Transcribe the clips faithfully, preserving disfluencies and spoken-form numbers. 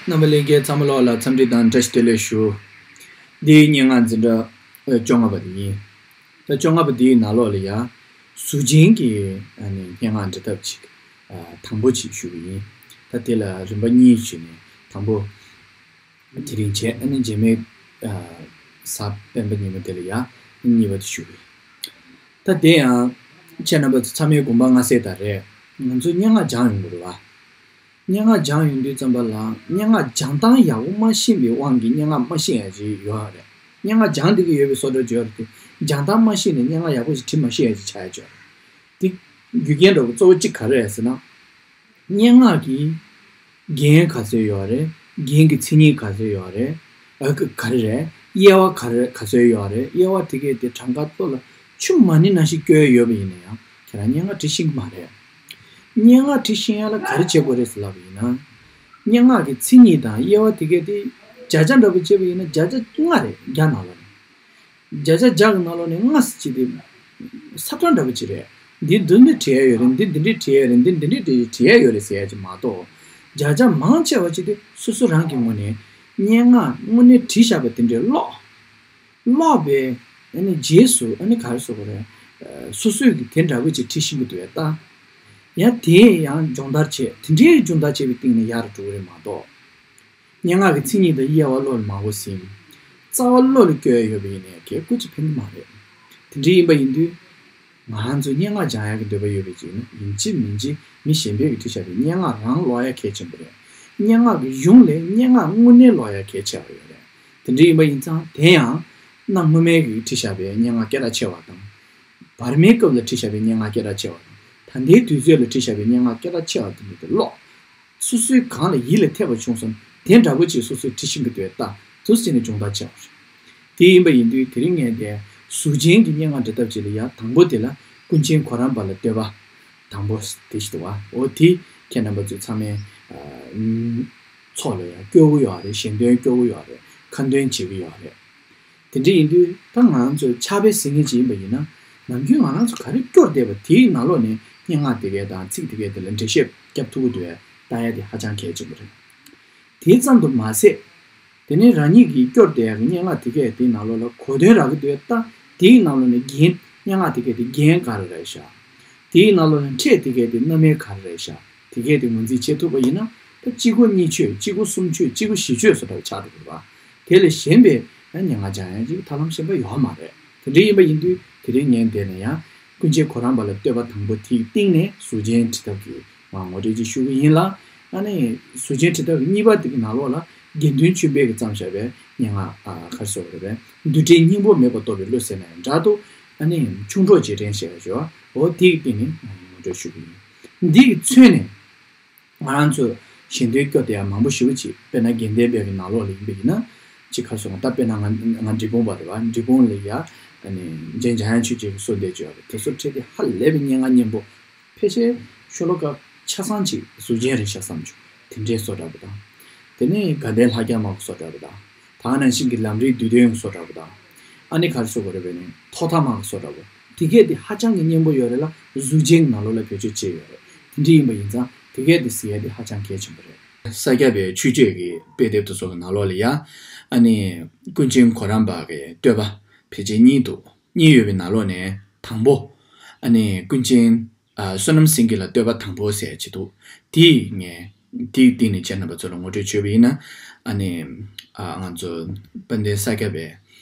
རྣམ་པ་ལྷན་རྒྱས་ཚང་མ་ལོག་ལ་འཚམས་འདྲི་དང་བཀྲ་ཤིས་བདེ་ལེགས་ཞུ། འདི་སྙན་ངག་འཛིན་གྲྭ་བཅོ་ལྔ་པ་དེ་ཡིན། ད་བཅོ་ལྔ་པ་འདིའི་ནང་ལོགས་ལ་ཡང་གཟུགས་ཅན་གྱི་ཨ་ནི་སྙན་ངག་འབྲི་ཐབས་ཅིག་ཨ་དང་པོ་ཅིག་ཞུ་གི་ཡིན། ད་དེ་ལ་རིམ་པ་གཉིས་བྱས་ནས་དང་པོ་དེ་རིང་བྱས། ཨ་ནི་རྗེས་མའི་ཨ་གཟའ་སྤེན་པ་ཉིན་མོ་དེ་ལ་ཡང་གཉིས་པ་དེ་ཞུ་གི་ཡིན། ད་དེ་ཡང་ཁྱེད་རྣམ་པ་ཚོ་ཚང་མའི་དགོངས་པ་མངའ་གསལ་ལྟར་རེད། ང་ཚོ་སྙན་ངག་སྦྱང་ཡོང་དགོས་རེད་བ། སྙན་ངག་སྦྱང་ཡོང་དུས་ཙམ་པ་ལ་སྙན་ངག་སྦྱང་སྟངས་ཡག་པོ་མ་ཤེས་པའི་དབང་གིས་སྙན་ངག་མ་ཤེས་ཡ་ཅིག་ཡོད་རེད། སྙན་ངག་སྦྱང་བསྡད་ཀྱི་ཡོད་པའི་བཟོ་འདྲ་བརྗོད་རེད་དེ། སྦྱང་སྟངས་མ་ཤེས་ནས་སྙན་ངག་ཡག་པོ་ཞིག་བྲིས་མ་ཤེས་ཡ་ཅིག་ཆགས་ཡ་ཅིག་ཡོད་རེད། དེ་རྒྱུ་རྐྱེན་འདྲ་པོ་གཙོ་བོ་གཅིག་ག་རེ་རེད་ཟེར་ན། སྙན་ངག་གི་རྒྱན་ག་ཚོད་ཡོད་རེད། རྒྱན་གྱི་མཚན་ཉིད་ག་ཚོད་ཡོད་རེད། ཨ་ག་ག་རེ་རེད། དབྱེ་བ་ག་རེ་ག་ཚོད་ཡོད་རེད། དབྱེ་བ་དེ་གས་དེ་གྲངས་ཀ་ལྟོ་ལ་ཆུ་མ་ཎི་ནང་བཞིན་བསྐྱོད་ཡོད་པ་ཡིན་ན་ཡང་ཁྱེད་རང་སྙན་ངག་འབྲི་ཤེས་ཀྱི་མ་རེད། སྙན་ངག་འབྲི་ཤེས་ཡ་ལ་ག་རེ་བྱེད་དགོས་རེད་ཟེར་ལབ་པ་ཡིན་ན། སྙན་ངག་གི་མཚན་ཉིད་དང་དབྱེ་བ་དེ་གས་དེ་བརྒྱ་ཆ་འདྲ་པོ་བྱས་པ་ཡིན་ན་བརྒྱ་ཆ་ལྔ་རེད། བརྒྱ་ནང་ལོགས་ནས། བརྒྱ་ཆ་བརྒྱ་གི་ནང་ལོགས་ནས་ལྔ་ཟེར་གྱི་དེ་ས་ཁྲ་འདྲ་པོ་ཅིག་རེད། འདི་འདི་འདི་བྲིས་ཡ་ཡོད་རེད། འདི་འདི་འདྲས་བྲིས་ཡ་ཡོད་རེད། འདི་འདི་འདྲས་བྲིས་བྲིས་ཡ་ཡོད་རེད་ཟེར་ཡ་ཅིག་མ་གཏོགས། བརྒྱ་ཆ་མང་ཆེ་བ་ཅིག་དེ་སོ་སོ་རང་གི་ངོས་ནས་སྙན་ངག་དངོས་གནས་བྲིས་བཞག་པ་དེ་འདྲས་ཀློག་ཀློག་པའི་ཨ་ནི་རྗེས་སུ་ཨ་ནི་ག་རེ་ཟེར་དགོས་རེད། སོ་སོས་ཀྱི་དེ་འདྲ་པོ་ཅིག་བྲིས་ཤེས་ཀྱི་འདུག་ད། ཡང་དེ་ཡང་སྦྱོང་བརྡར་བྱས། དེ་འདྲའི་སྦྱོང་བརྡར་བྱས་པའི་སྟེང་ནས་ཡར་འགྲོ་གི་རེད་མ་གཏོགས། སྙན་ངག་གི་མཚན་ཉིད་དང་དབྱེ་བ་བློ་ལ་མང་པོ་ཟིན། རྩ་བ་བློ་ལ་བསྐྱོད་ཡོད་པ་ཡིན་ནའི་གལ་ཀུ་ཅི་ཕན་གྱི་མ་རེད། དེ་འདྲ་ཡིན་པ་ཡིན་དུས། ང་ཚོ་སྙན་ངག་སྦྱང་ཡག་གི་འདོད་པ་ཡོད་པ་ཅིག་ཡིན་ན་ཡིན་གཅིག་མིན་གཅིག་མི་གཞན་པས་ཀྱིས་བྲིས་བཞག་པའི་སྙན་ངག་རང་ཀློག་ཡག་གལ་ཆེན་པོ་རེད། སྙན་ངག་གི་གཞུང་ལས་སྙན་ངག་དངོས་གནས་ཀློག་ཡག་གལ་ཆེ་བ་ཡོད་རེད། དེ་འདྲ་ཡིན་པ་ཡིན་ཙང་དེ་ཡང་གནའ་སྔོན་མའི་གིས་བྲིས་བཞག་པའི་སྙན་ངག་སྐད་གྲགས་ཆེ་བ་དང་། བར་མའི་སྐབས་ལ་བྲིས་བཞག་པའི་སྙན་ངག་སྐད་གྲགས་ཆེ་བ་དང་། ད་ལྟའི་དུས་ཚོད་ལ་བྲིས་བཞག་པའི་སྙན་ངག་སྐད་གྲགས་ཆེ་བ་དེ་འདྲ་དེ་ཀློག་སོ་སོའི་གང་ལ་ཡིད་ལ་ཐེབས་པ་བྱུང་སོང་དེ་འདྲ་པོ་ཅིག་སོ་སོས་བྲིས་ཤེས་ཀྱི་འདུག་ད་དུ་ཟེར་ནས་སྦྱོང་བརྡར་བྱས་པ་རེད། དེ་ཡིན་པ་ཡིན་དུས་དེ་རིང་ངས་དེ་གཟུགས་ཅན་གྱི་སྙན་ངག་འབྲི་ཐབས་ཅིག་ལ་ཡ་དང་པོ་དེ་ལ་ཀུན་མཁྱེན་གོ་རམས་པ་ལ་བསྟོད་པ་དང་པོ་དེ་ཞིག་འདུག་བ། འོ་དེ་ཁྱེད་རྣམ་པ་ཚོས་ཚང་མའི་ཚོགས་ལ་ཡ་སྐྱོར་གི་ཡོད་རེད། ཞལ་འདོན་སྐྱོར་གི་ཡོད་རེད། ཁ་འདོན་བྱེད་ཀྱི་ཡོད་རེད། དེ་འདྲ་ཡིན་དུས་ད་ང་རང་ཚོ་ཕྱག་དཔེ་གཟིགས་མཁན་ཅིག་ཡིན་པ་ཡིན་ན། ནམ་རྒྱུན་ང་རང་ཚོ་ག་རེ་སྐྱོར་བསྡད་པ་དེའི་ནང་ལོགས་ནས་སྙན་ངག་དེ་གའི་དང་ཚིག་དེ་གའི་དེ་ལ་འགྲེལ་བཤད་རྒྱབ་ཐུབ་ཀྱི་འདུག་བས་ལྟ་ཡ་དེ་ཧ་ཅང་གལ་ཆེན་པོ་རེད། དེ་ཙམ་དུ་མ་ཟད། དེ་ནས་རང་ཉིད་ཀྱིས་སྐྱོར་བསྡད་ཡ་གི་སྙན་ངག་དེ་གའི་དེའི་ནང་ལོགས་ལ་གོ་དོན་རག་གི་འདུག་བས་ལྟ། དེའི་ནང་ལོགས་ནས་རྒྱན་སྙན་ངག་དེ་གའི་དེ་རྒྱན་ག་རེ་རེད་ཤག་དེའི་ནང་ལོགས་ནས་ཕྲད་དེ་གའི་དེ་རྣམ་དབྱེ་ག་རེ་རེད་ཤག་དེ་གས་དེ་ངོས་འཛིན་བྱེད་ཐུབ་པ་ཡིན་ན། ད་གཅིག་པོ་གཉིས་ཆོད། གཅིག་པོ་གསུམ་ཆོད། གཅིག་པོ་བཞི་ཆོད་སོགས་འདྲ་བ་ཆགས་འགྲོ་གི་རེད་བ། དེ་ལས་གཞན་པའི་ཡང་སྙན་ངག་སྦྱང་ཡག་ཅིག་ཐབས་ལམ་གཞན་པ་ཡོད་མ་རེད། དེ་འདྲ་ཡིན་པ་ཡིན་དུས་དེ་རིང་ངས་འདི་ནས་ཡང་ཀུན་མཁྱེན་གོ་རམས་པ་ལ་བསྟོད་པ་དང་པོ་དེའི་སྟེང་ནས་གཟུགས་ཅན་འབྲི་ཐབས་ཀྱི་ངོ་སྤྲོད་ཅིག་ཞུ་གི་ཡིན་ལ། ཨ་ནི་གཟུགས་ཅན་འབྲི་ཐབས་ཀྱི་གཉིས་པ་དེ་གི་ནང་ལོགས་ལ་དགེ་འདུན་ཆོས་འཕེལ་གྱིས་བརྩམས་བཞག་པའི་སྙན་ངག་ཨ་ག་རེ་ཟེར་དགོས་རེད་པས། འདུ་འབྲལ་སྙིང་པོ་མེད་པར་རྟོགས་པའི་བློ་ཟེར་ན་ཡང་འདྲ་འདུག་ཨ་ནི་ཆུང་གྲོགས་རྗེས་དྲན་ཞེས་པ་ཞུ་བ། འོ་དེའི་སྟེང་ནས་ངོ་སྤྲོད་ཞུ་གི་ཡིན། འདི་གི་མཚོན་ནས། ང་རང་ཚོ་ཞལ་འདོན་སྐྱོར་བསྡད་ཡ་མང་པོ་ཞེ་པོ་ཅིག་དཔེར་ན་དགེ་ལྡན་པའི་གི་ནང་ལོགས་ལ་ཡིན་པ་ཡིན་ན། ཅིག་ག་རེ་ཟེར་དགོས། ད་དཔེར་ན་ང་ང་འབྲས་སྤུངས་པ་རེད་བ། འབྲས་སྤུངས་ལ་ཡ་ཨ་ནི་རྗེ་འཇམ་དབྱངས་ཆོས་རྒྱལ་གྱི་བསྟོད་པ་བརྗོད་ཡ་རེད། དེ་ཚོ་ཁྲིད་དེ་ཧ་ལས་པའི་སྙན་ངག་སྙན་པོ། ཕལ་ཆེར་ཤོ་ལོ་ཀ་ཆ་ཚང་ཅིག་གཟུགས་ཅན་རེད་ཤག་བསམ་བྱུང་། དེ་འདྲའི་བཟོ་འདྲ་པོ་དང་། དེ་ནས་དགའ་ལྡན་ལྷ་བརྒྱ་མ་གི་བཟོ་འདྲ་པོ་དང་། ད་ག་ནང་བཞིན་གྱི་ལམ་རིམ་བསྡུས་དོན་བཟོ་འདྲ་པོ་དང་། ཨ་ནི་ག་རེ་ཟེར་དགོས་རེད་པས་ནི་ཐོག་མཐའ་མ་གི་བཟོ་འདྲ་པོ། དེ་གས་དེ་ཧ་ཅང་གི་སྙན་པོ་ཡོད་རེད་ལ། གཟུགས་ཅན་གྱི་ནང་ལོགས་ལ་བེད་སྤྱོད་བྱས་ཡོད་རེད། དེ་འདྲ་ཡིན་པ་ཡིན་ཙང་དེ་གས་དེ་གཟིགས་ཡ་དེ་ཧ་ཅང་གལ་ཆེན་པོ་རེད། ས་སྐྱ་པའི་ཆོས་སྤྱོད་ཀྱི་དཔེ་དེབ་དེ་ཚོ་གི་ནང་ལོགས་ལ་ཡ། ཨ་ནི་ཀུན་མཁྱེན་གོ་རམས་པ་གི་བསྟོད་པ་ཕལ་ཆེར་གཉིས་འདུག་གཉིས་ཡོད་པའི་ནང་ལོགས་ནས་དང་པོ། ཨ་ནི་ཀུན་མཁྱེན། ཨ། བསོད་ནམས་སེང་གེ་ལ་བསྟོད་པ་དང་པོ་ཟེར་ཅིག་འདུག་དེ་ངས་དེའི་སྟེང་ནས་ཁྱེད་རྣམ་པ་ཚོ་ལ་ངོ་སྤྲོད་བྱས་པ་ཡིན་ན། ཨ་ནི། ཨ། ང་ཚོ་དཔལ་ལྡན་ས་སྐྱ་པའི།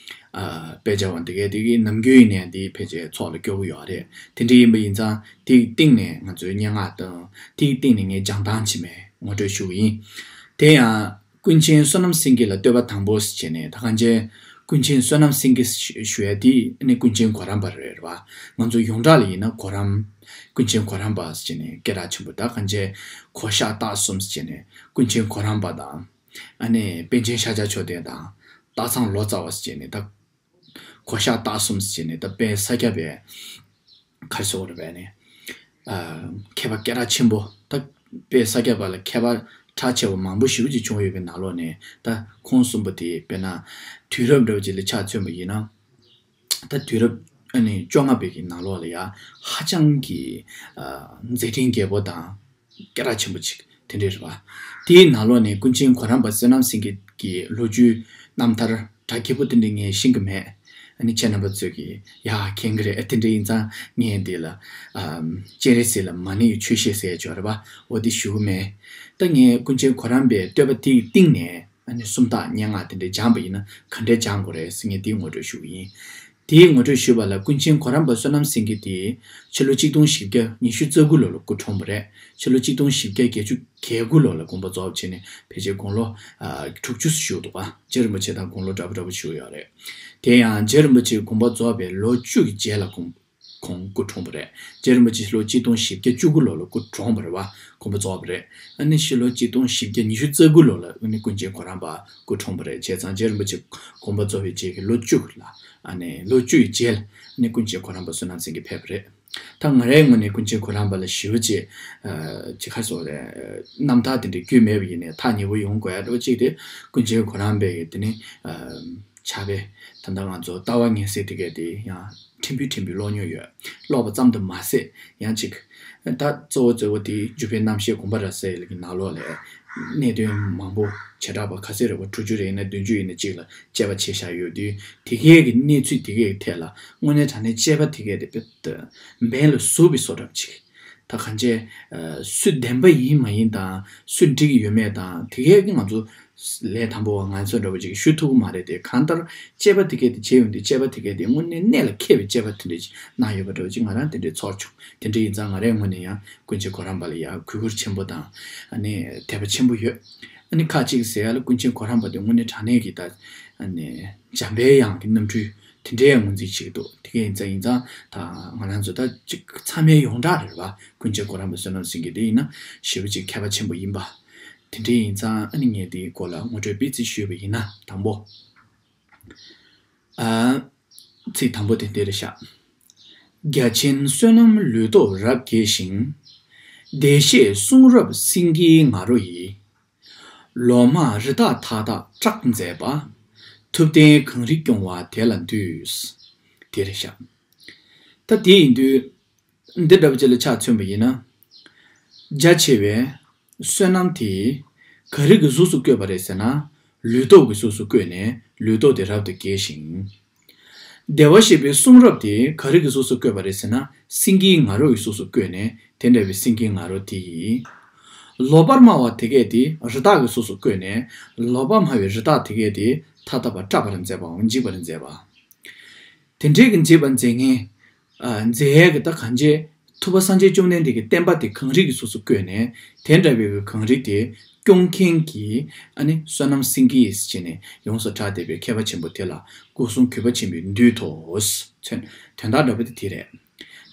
ཨ། དཔེ་ཆ་བ་འདི་གས་དེ་གི་ནམ་རྒྱུན་ཡིན་ནའི་འདི་ཕལ་ཆེར་ཚོགས་ལ་སྐྱོར་གི་ཡོད་རེད། དེ་འདྲ་ཡིན་པ་ཡིན་ཙང་དེའི་སྟེང་ནས་ང་ཚོའི་སྙན་ངག་དང་དེའི་སྟེང་ནས་ངས་སྦྱང་སྟངས་ཇི་མེད་ངོ་སྤྲོད་ཞུ་གི་ཡིན། དེ་ཡང་། ཀུན་མཁྱེན་བསོད་ནམས་སེང་གེ་ལ་བསྟོད་པ་དང་པོ་ཟེར་བྱས་ནས། ད་གང་ཅི། ཀུན་མཁྱེན་བསོད་ནམས་སེང་གེ་ཞུ་ཡ་དེ་ནི་ཀུན་མཁྱེན་གོ་རམས་པ་རེད་བ། ང་ཚོ་ཡོངས་གྲགས་ལ་ཡིན་ན་གོ་རམས། ཀུན་མཁྱེན་གོ་རམས་པ་ཟེར་བྱས་ནས་སྐད་གྲགས་ཆེན་པོ། ད་གང་ཅི། གོ་ཤཱཀ་སྟག་གསུམ་ཟེར་བྱས་ནས་ཀུན་མཁྱེན་གོ་རམས་པ་དང་། ཨ་ནི་པཎ་ཆེན་ཤཱཀྱ་མཆོག་ལྡན་དང་། སྟག་ཚང་ལོ་ཙཱ་བ་ཟེར་བྱས་ནས་ད། གོ་ཤཱཀ་སྟག་གསུམ་ཟེར་ནས་ད་དཔལ་ས་སྐྱ་པའི་ག་རེ་ཟེར་དགོས་རེད་པས་ནི། ཨ། མཁས་པ་སྐད་གྲགས་ཆེན་པོ། ད་དཔལ་ས་སྐྱ་པ་ལ་མཁས་པ་གྲགས་ཆེ་བ་མང་པོ་ཞེ་པོ་ཅིག་བྱུང་ཡོད་པའི་ནང་ལོགས་ནས། ད་ཁོང་གསུམ་པོ་དེ་དཔེར་ན་དུས་རབས་འདྲ་བོ་ཅིག་ལ་ཆ་མཚོན་པ་ཡིན་ན། ད་དུས་རབས་ཨ་ནི་བཅོ་ལྔ་པའི་གི་ནང་ལོགས་ལ་ཡ་ཧ་ཅང་གི། ཨ། མཛད་འཕྲིན་རྒྱས་པོ་དང་། སྐད་གྲགས་ཆེན་པོ་ཅིག་ དེ་འདྲས་རེད་པ། དེའི་ནང་ལོགས་ནས་ཀུན་མཁྱེན་གོ་རམས་པ་བསོད་ནམས་སེང་གེ་གི་ལོ་རྒྱུས་རྣམ་ཐར་གྲ་རྒྱས་པོ་དེ་འདྲས་ངས་ཤེས་ཀྱི་མེད། ཨ་ནི་ཁྱེད་རྣམ་པ་ཚོས་ཀྱིས་ཡ་མཁྱེན་གྱི་རེད། དེ་འདྲས་ཡིན་ཙང་ངས་འདི་ལ་ཨམ་སྤྱན་རས་གཟིགས་ལ་མ་ཎི་ཡི་ཆོས་བཤད་ཟེར་ཡ་ཅིག་ཡོད་རེད་པ། འོ་དེ་ཞུ་གི་མེད། ད་ངས་ཀུན་མཁྱེན་གོ་རམས་པའི་བསྟོད་པ་དེའི་སྟེང་ནས་ཨ་ནི་སུམ་རྟགས་སྙན་ངག་དེ་འདྲས་སྦྱངས་པ་ཡིན་ན་ག་འདྲས་སྦྱང་དགོས་རེད་ཟེར་ངས་དེའི་ངོ་སྤྲོད་ཞུ་གི་ཡིན། དེའི་ངོ་སྤྲོད་ཞུས་པ་ལ་ཀུན་མཁྱེན་གོ་རམས་པ་བསོད་ནམས་སེང་གེ་དེ་ཕྱི་ལོ་གཅིག་སྟོང་བཞི་བརྒྱ་ཉི་ཤུ་རྩ་དགུ་ལོ་ལ་སྐུ་འཁྲུངས་པ་རེད། ཕྱི་ལོ་གཅིག་སྟོང་བཞི་བརྒྱ་བརྒྱད་ཅུ་གྱ་དགུ་ལོ་ལ་དགོངས་པ་རྫོགས་བྱས་ནས་ཕལ་ཆེར་དགུང་ལོ་ཨ་དྲུག་ཅུ་བཞུགས་འདུག་པ། རྗེ་རིན་པོ་ཆེ་དང་དགུང་ལོ་འདྲ་པོ་འདྲ་པོ་བཞུགས་ཡོད་རེད། དེ་ཡང་རྗེ་རིན་པོ་ཆེ་དགོངས་པ་རྫོགས་པའི་ལོ་བཅུ་གི་རྗེས་ལ་ཁོང་ཁོང་སྐུ་འཁྲུངས་པ་རེད། རྗེ་རིན་པོ་ཆེ་ལོ་གཅིག་སྟོང་བཞི་བརྒྱ་བཅུ་དགུ་ལོ་ལ་སྐུ་གྲོངས་པ་རེད་པ། དགོངས་པ་རྫོགས་པ་རེད། ཨ་ནི་ཕྱི་ལོ་གཅིག་སྟོང་བཞི་བརྒྱ་ཉི་ཤུ་རྩ་དགུ་ལོ་ལ་ཨ་ནི་ཀུན་མཁྱེན་གོ་རམས་པ་སྐུ་འཁྲུངས་པ་རེད། བྱས་ཙང་རྗེ་རིན་པོ་ཆེ་དགོངས་པ་རྫོགས་པའི་རྗེས་ཀྱི་ལོ་བཅུ་ལ་ཨ་ནི་ལོ་བཅུ་ཡི་རྗེས་ལ་ཨ་ནི་ཀུན་མཁྱེན་གོ་རམས་པ་བསོད་ནམས་སེང་གེ་ཕེབས་པ་རེད། ད་ང་རའི་ངོས་ནས་ཀུན་མཁྱེན་གོ་རམས་པ་ལ་ཞེ་པོ་ཅིག་ཨ་ཅིག་ག་རེ་ཟེར་དགོས་རེད། རྣམ་ཐར་དེ་འདྲ་རྒྱུས་མེད་པ་ཡིན་ནའི་ཐག་ཉེ་པོ་ཡོང་དགོས་ཡ་འདྲ་པོ་ཅིག་དེ་ཀུན་མཁྱེན་གོ་རམས་པའི་དེ་ནི་ཨ་ཕྱག་དཔེ་ད་ལྟ་ང་ཚོ་ལྟ་བ་ངན་སེལ་དེ་གས་དེ་ཡང་ཕྲན་བུ་ཕྲན་བུ་ཀློག་མྱོང་ཡོད། ཀློག་པ་ཙམ་དུ་མ་ཟད་ཡང་ཅིག་ད་གཙོ་བོ་གཙོ་བོ་དེ་འཇུག་པའི་རྣམ་བཤད་དགོངས་པ་རབ་གསལ་གྱི་ནང་ལོགས་ལས་གནད་དོན་མང་པོ་བྱེ་བྲག་པ་ག་ཚོད་རེད་པ། དྲུག་ཅུ་རེ་ཡིན་ན་བདུན་ཅུ་ཡིན་ན་གཅིག་ལ་དཔྱད་པ་བྱས་བཞག་ཡོད་དུས་དེ་གས་ཀྱི་གནས་ཚུལ་དེ་གས་ཀྱི་ཐད་ལ་དངོས་གནས་དྲང་གནས་དཔྱད་པ་དེ་གས་དེ་དཔེ་འབེན་ལ་ཟུག་པའི་བཟོ་འདྲ་པོ་ཅིག་ད་གང་ཅི་སུ་བདེན་པ་ཡིན་མ་ཡིན་དང་སུ་འགྲིག་གི་ཡོད་མེད་དང་དེ་གས་ཀྱི་ང་ཚོ་ལས་དང་པོ་བ་ང་ཚོ་འདྲ་པོ་ཅིག་ཞུ་ཐུབ་ཀྱི་མ་རེད་དེ། གང་ལྟར་དཔྱད་པ་དེ་གས་དེ་བྱས་ཡོང་དུས་དཔྱད་པ་དེ་གས་དེ་དངོས་གནས་གནད་ལ་འཁེལ་བའི་དཔྱད་པ་དེ་འདྲ་ཅིག་གནང་ཡོད་པ་འདྲ་པོ་ཅིག་ང་རང་དེ་འདྲའི་ཚོར་བྱུང་། དེ་འདྲ་ཡིན་ཙང་ང་རའི་ངོས་ནས་ཡང་ཀུན་མཁྱེན་གོ་རམས་པ་ལ་ཡང་གུས་བཀུར་ཆེན་པོ་དང་ཨ་ནི་དད་པ་ཆེན་པོ་ཡོད། ཨ་ནི་ཁ་ཅིག་ཟེར་ཡ་ལ་ཀུན་མཁྱེན་གོ་རམས་པ་དེ་དངོས་གནས་དྲང་གནས་ཀྱི་ད་ཨ་ནི་འཇམ་པའི་དབྱངས་ཀྱི་རྣམ་འཕྲུལ་དེ་འདྲའི་ངོས་འཛིན་བྱེད་ཀྱི་འདུག་དེ་གས་ཡིན་ཙང་ཡིན་ཙང་ད་ང་རང་ཚོ་ད་ཅིག་ཚང་མའི་ཡོངས་གྲགས་རེད་པ། ཀུན་མཁྱེན་གོ་རམས་པ་བསོད་ནམས་སེང་གེ་དེ་ཡིན་ན་ཞེ་པོ་ཅིག་མཁས་པ་ཆེན་པོ་ཡིན་པ། དེ་འདྲ་ཡིན་ཙང་ཨ་ནི་ངས་དེའི་སྐོར་ལ་ངོ་སྤྲོད་སྤེལ་ཚིག་ཞུས་པ་ཡིན་ན་དང་པོ། ཨ། ཚིག་དང་པོ་དེ་འདི་རེད་ཤག་རྒྱ་ཆེན་བསོད་ནམས་ལུས་སྟོབས་རབ་རྒྱས་ཤིང་། བདེ་གཤེགས་གསུང་རབ་སེང་གེའི་ང་རོ་ཡིས། ལོ་མང་རི་དྭགས་མཐའ་དག་སྐྲག་མཛད་པ། ཐུབ་བསྟན་གངས་རི་སྐྱོང་བ་དེ་ལ་འདུད། དེ་རེད་ཤག་ད་དེ་ཡིན་དུས། འདི་འདྲ་བ་ཅིག་ལ་ཆ་མཚོན་པ་ཡིན་ན། རྒྱ་ཆེ་བའི་བསོད་ནམས་དེ་ག་རེ་གི་གཟུགས་སུ་བཀོད་པ་རེད་ཟེར་ན། ལུས་སྟོབས་ཀྱི་གཟུགས་སུ་བཀོད་ནས་ལུས་སྟོབས་དེ་རབ་ཏུ་རྒྱས་ཤིང་། བདེ་བར་གཤེགས་པའི་གསུང་རབ་དེ་ག་རེ་གི་གཟུགས་སུ་བཀོད་པ་རེད་ཟེར་ན། སེང་གེའི་ང་རོ་ཡི་གཟུགས་སུ་བཀོད་ནས་དེ་འདྲ་བའི་སེང་གེའི་ང་རོ་དེ་ཡིས། ལོ་པར་དམའ་བ་དེ་གས་དེ་རི་དྭགས་ཀྱི་གཟུགས་སུ་བཀོད་ནས་ལོ་པར་དམའ་བའི་རི་དྭགས་དེ་གས་དེ་ཐ་དད་པ་སྐྲག་པར་མཛད་པའམ་འཇིགས་པར་མཛད་པ། དེ་འདྲའི་གི་མཛེས་པ་མཛེས་ངན། ཨ། མཛེས་ཡས་ཀྱི་ད་གང་ཅི། ཐུབ་པ་སངས་རྒྱས་བཅོམ་ལྡན་འདས་ཀྱི་བསྟན་པ་དེ་གངས་རི་གི་གཟུགས་སུ་བཀོད་ནས་དེ་འདྲ་བའི་གི་གངས་རི་དེ་སྐྱོང་མཁན་གྱི་ཨ་ནི་བསོད་ནམས་སེང་གེ་ཟེར་ནས་ཡོངས་སུ་གྲགས་བསྡད་པའི་མཁས་པ་ཆེན་པོ་དེ་ལ་སྐུ་གསུང་གུས་པ་ཆེན་པོས་འདུད་དོ། དོན་དག་འདྲ་པོ་དེ་དེ་རེད།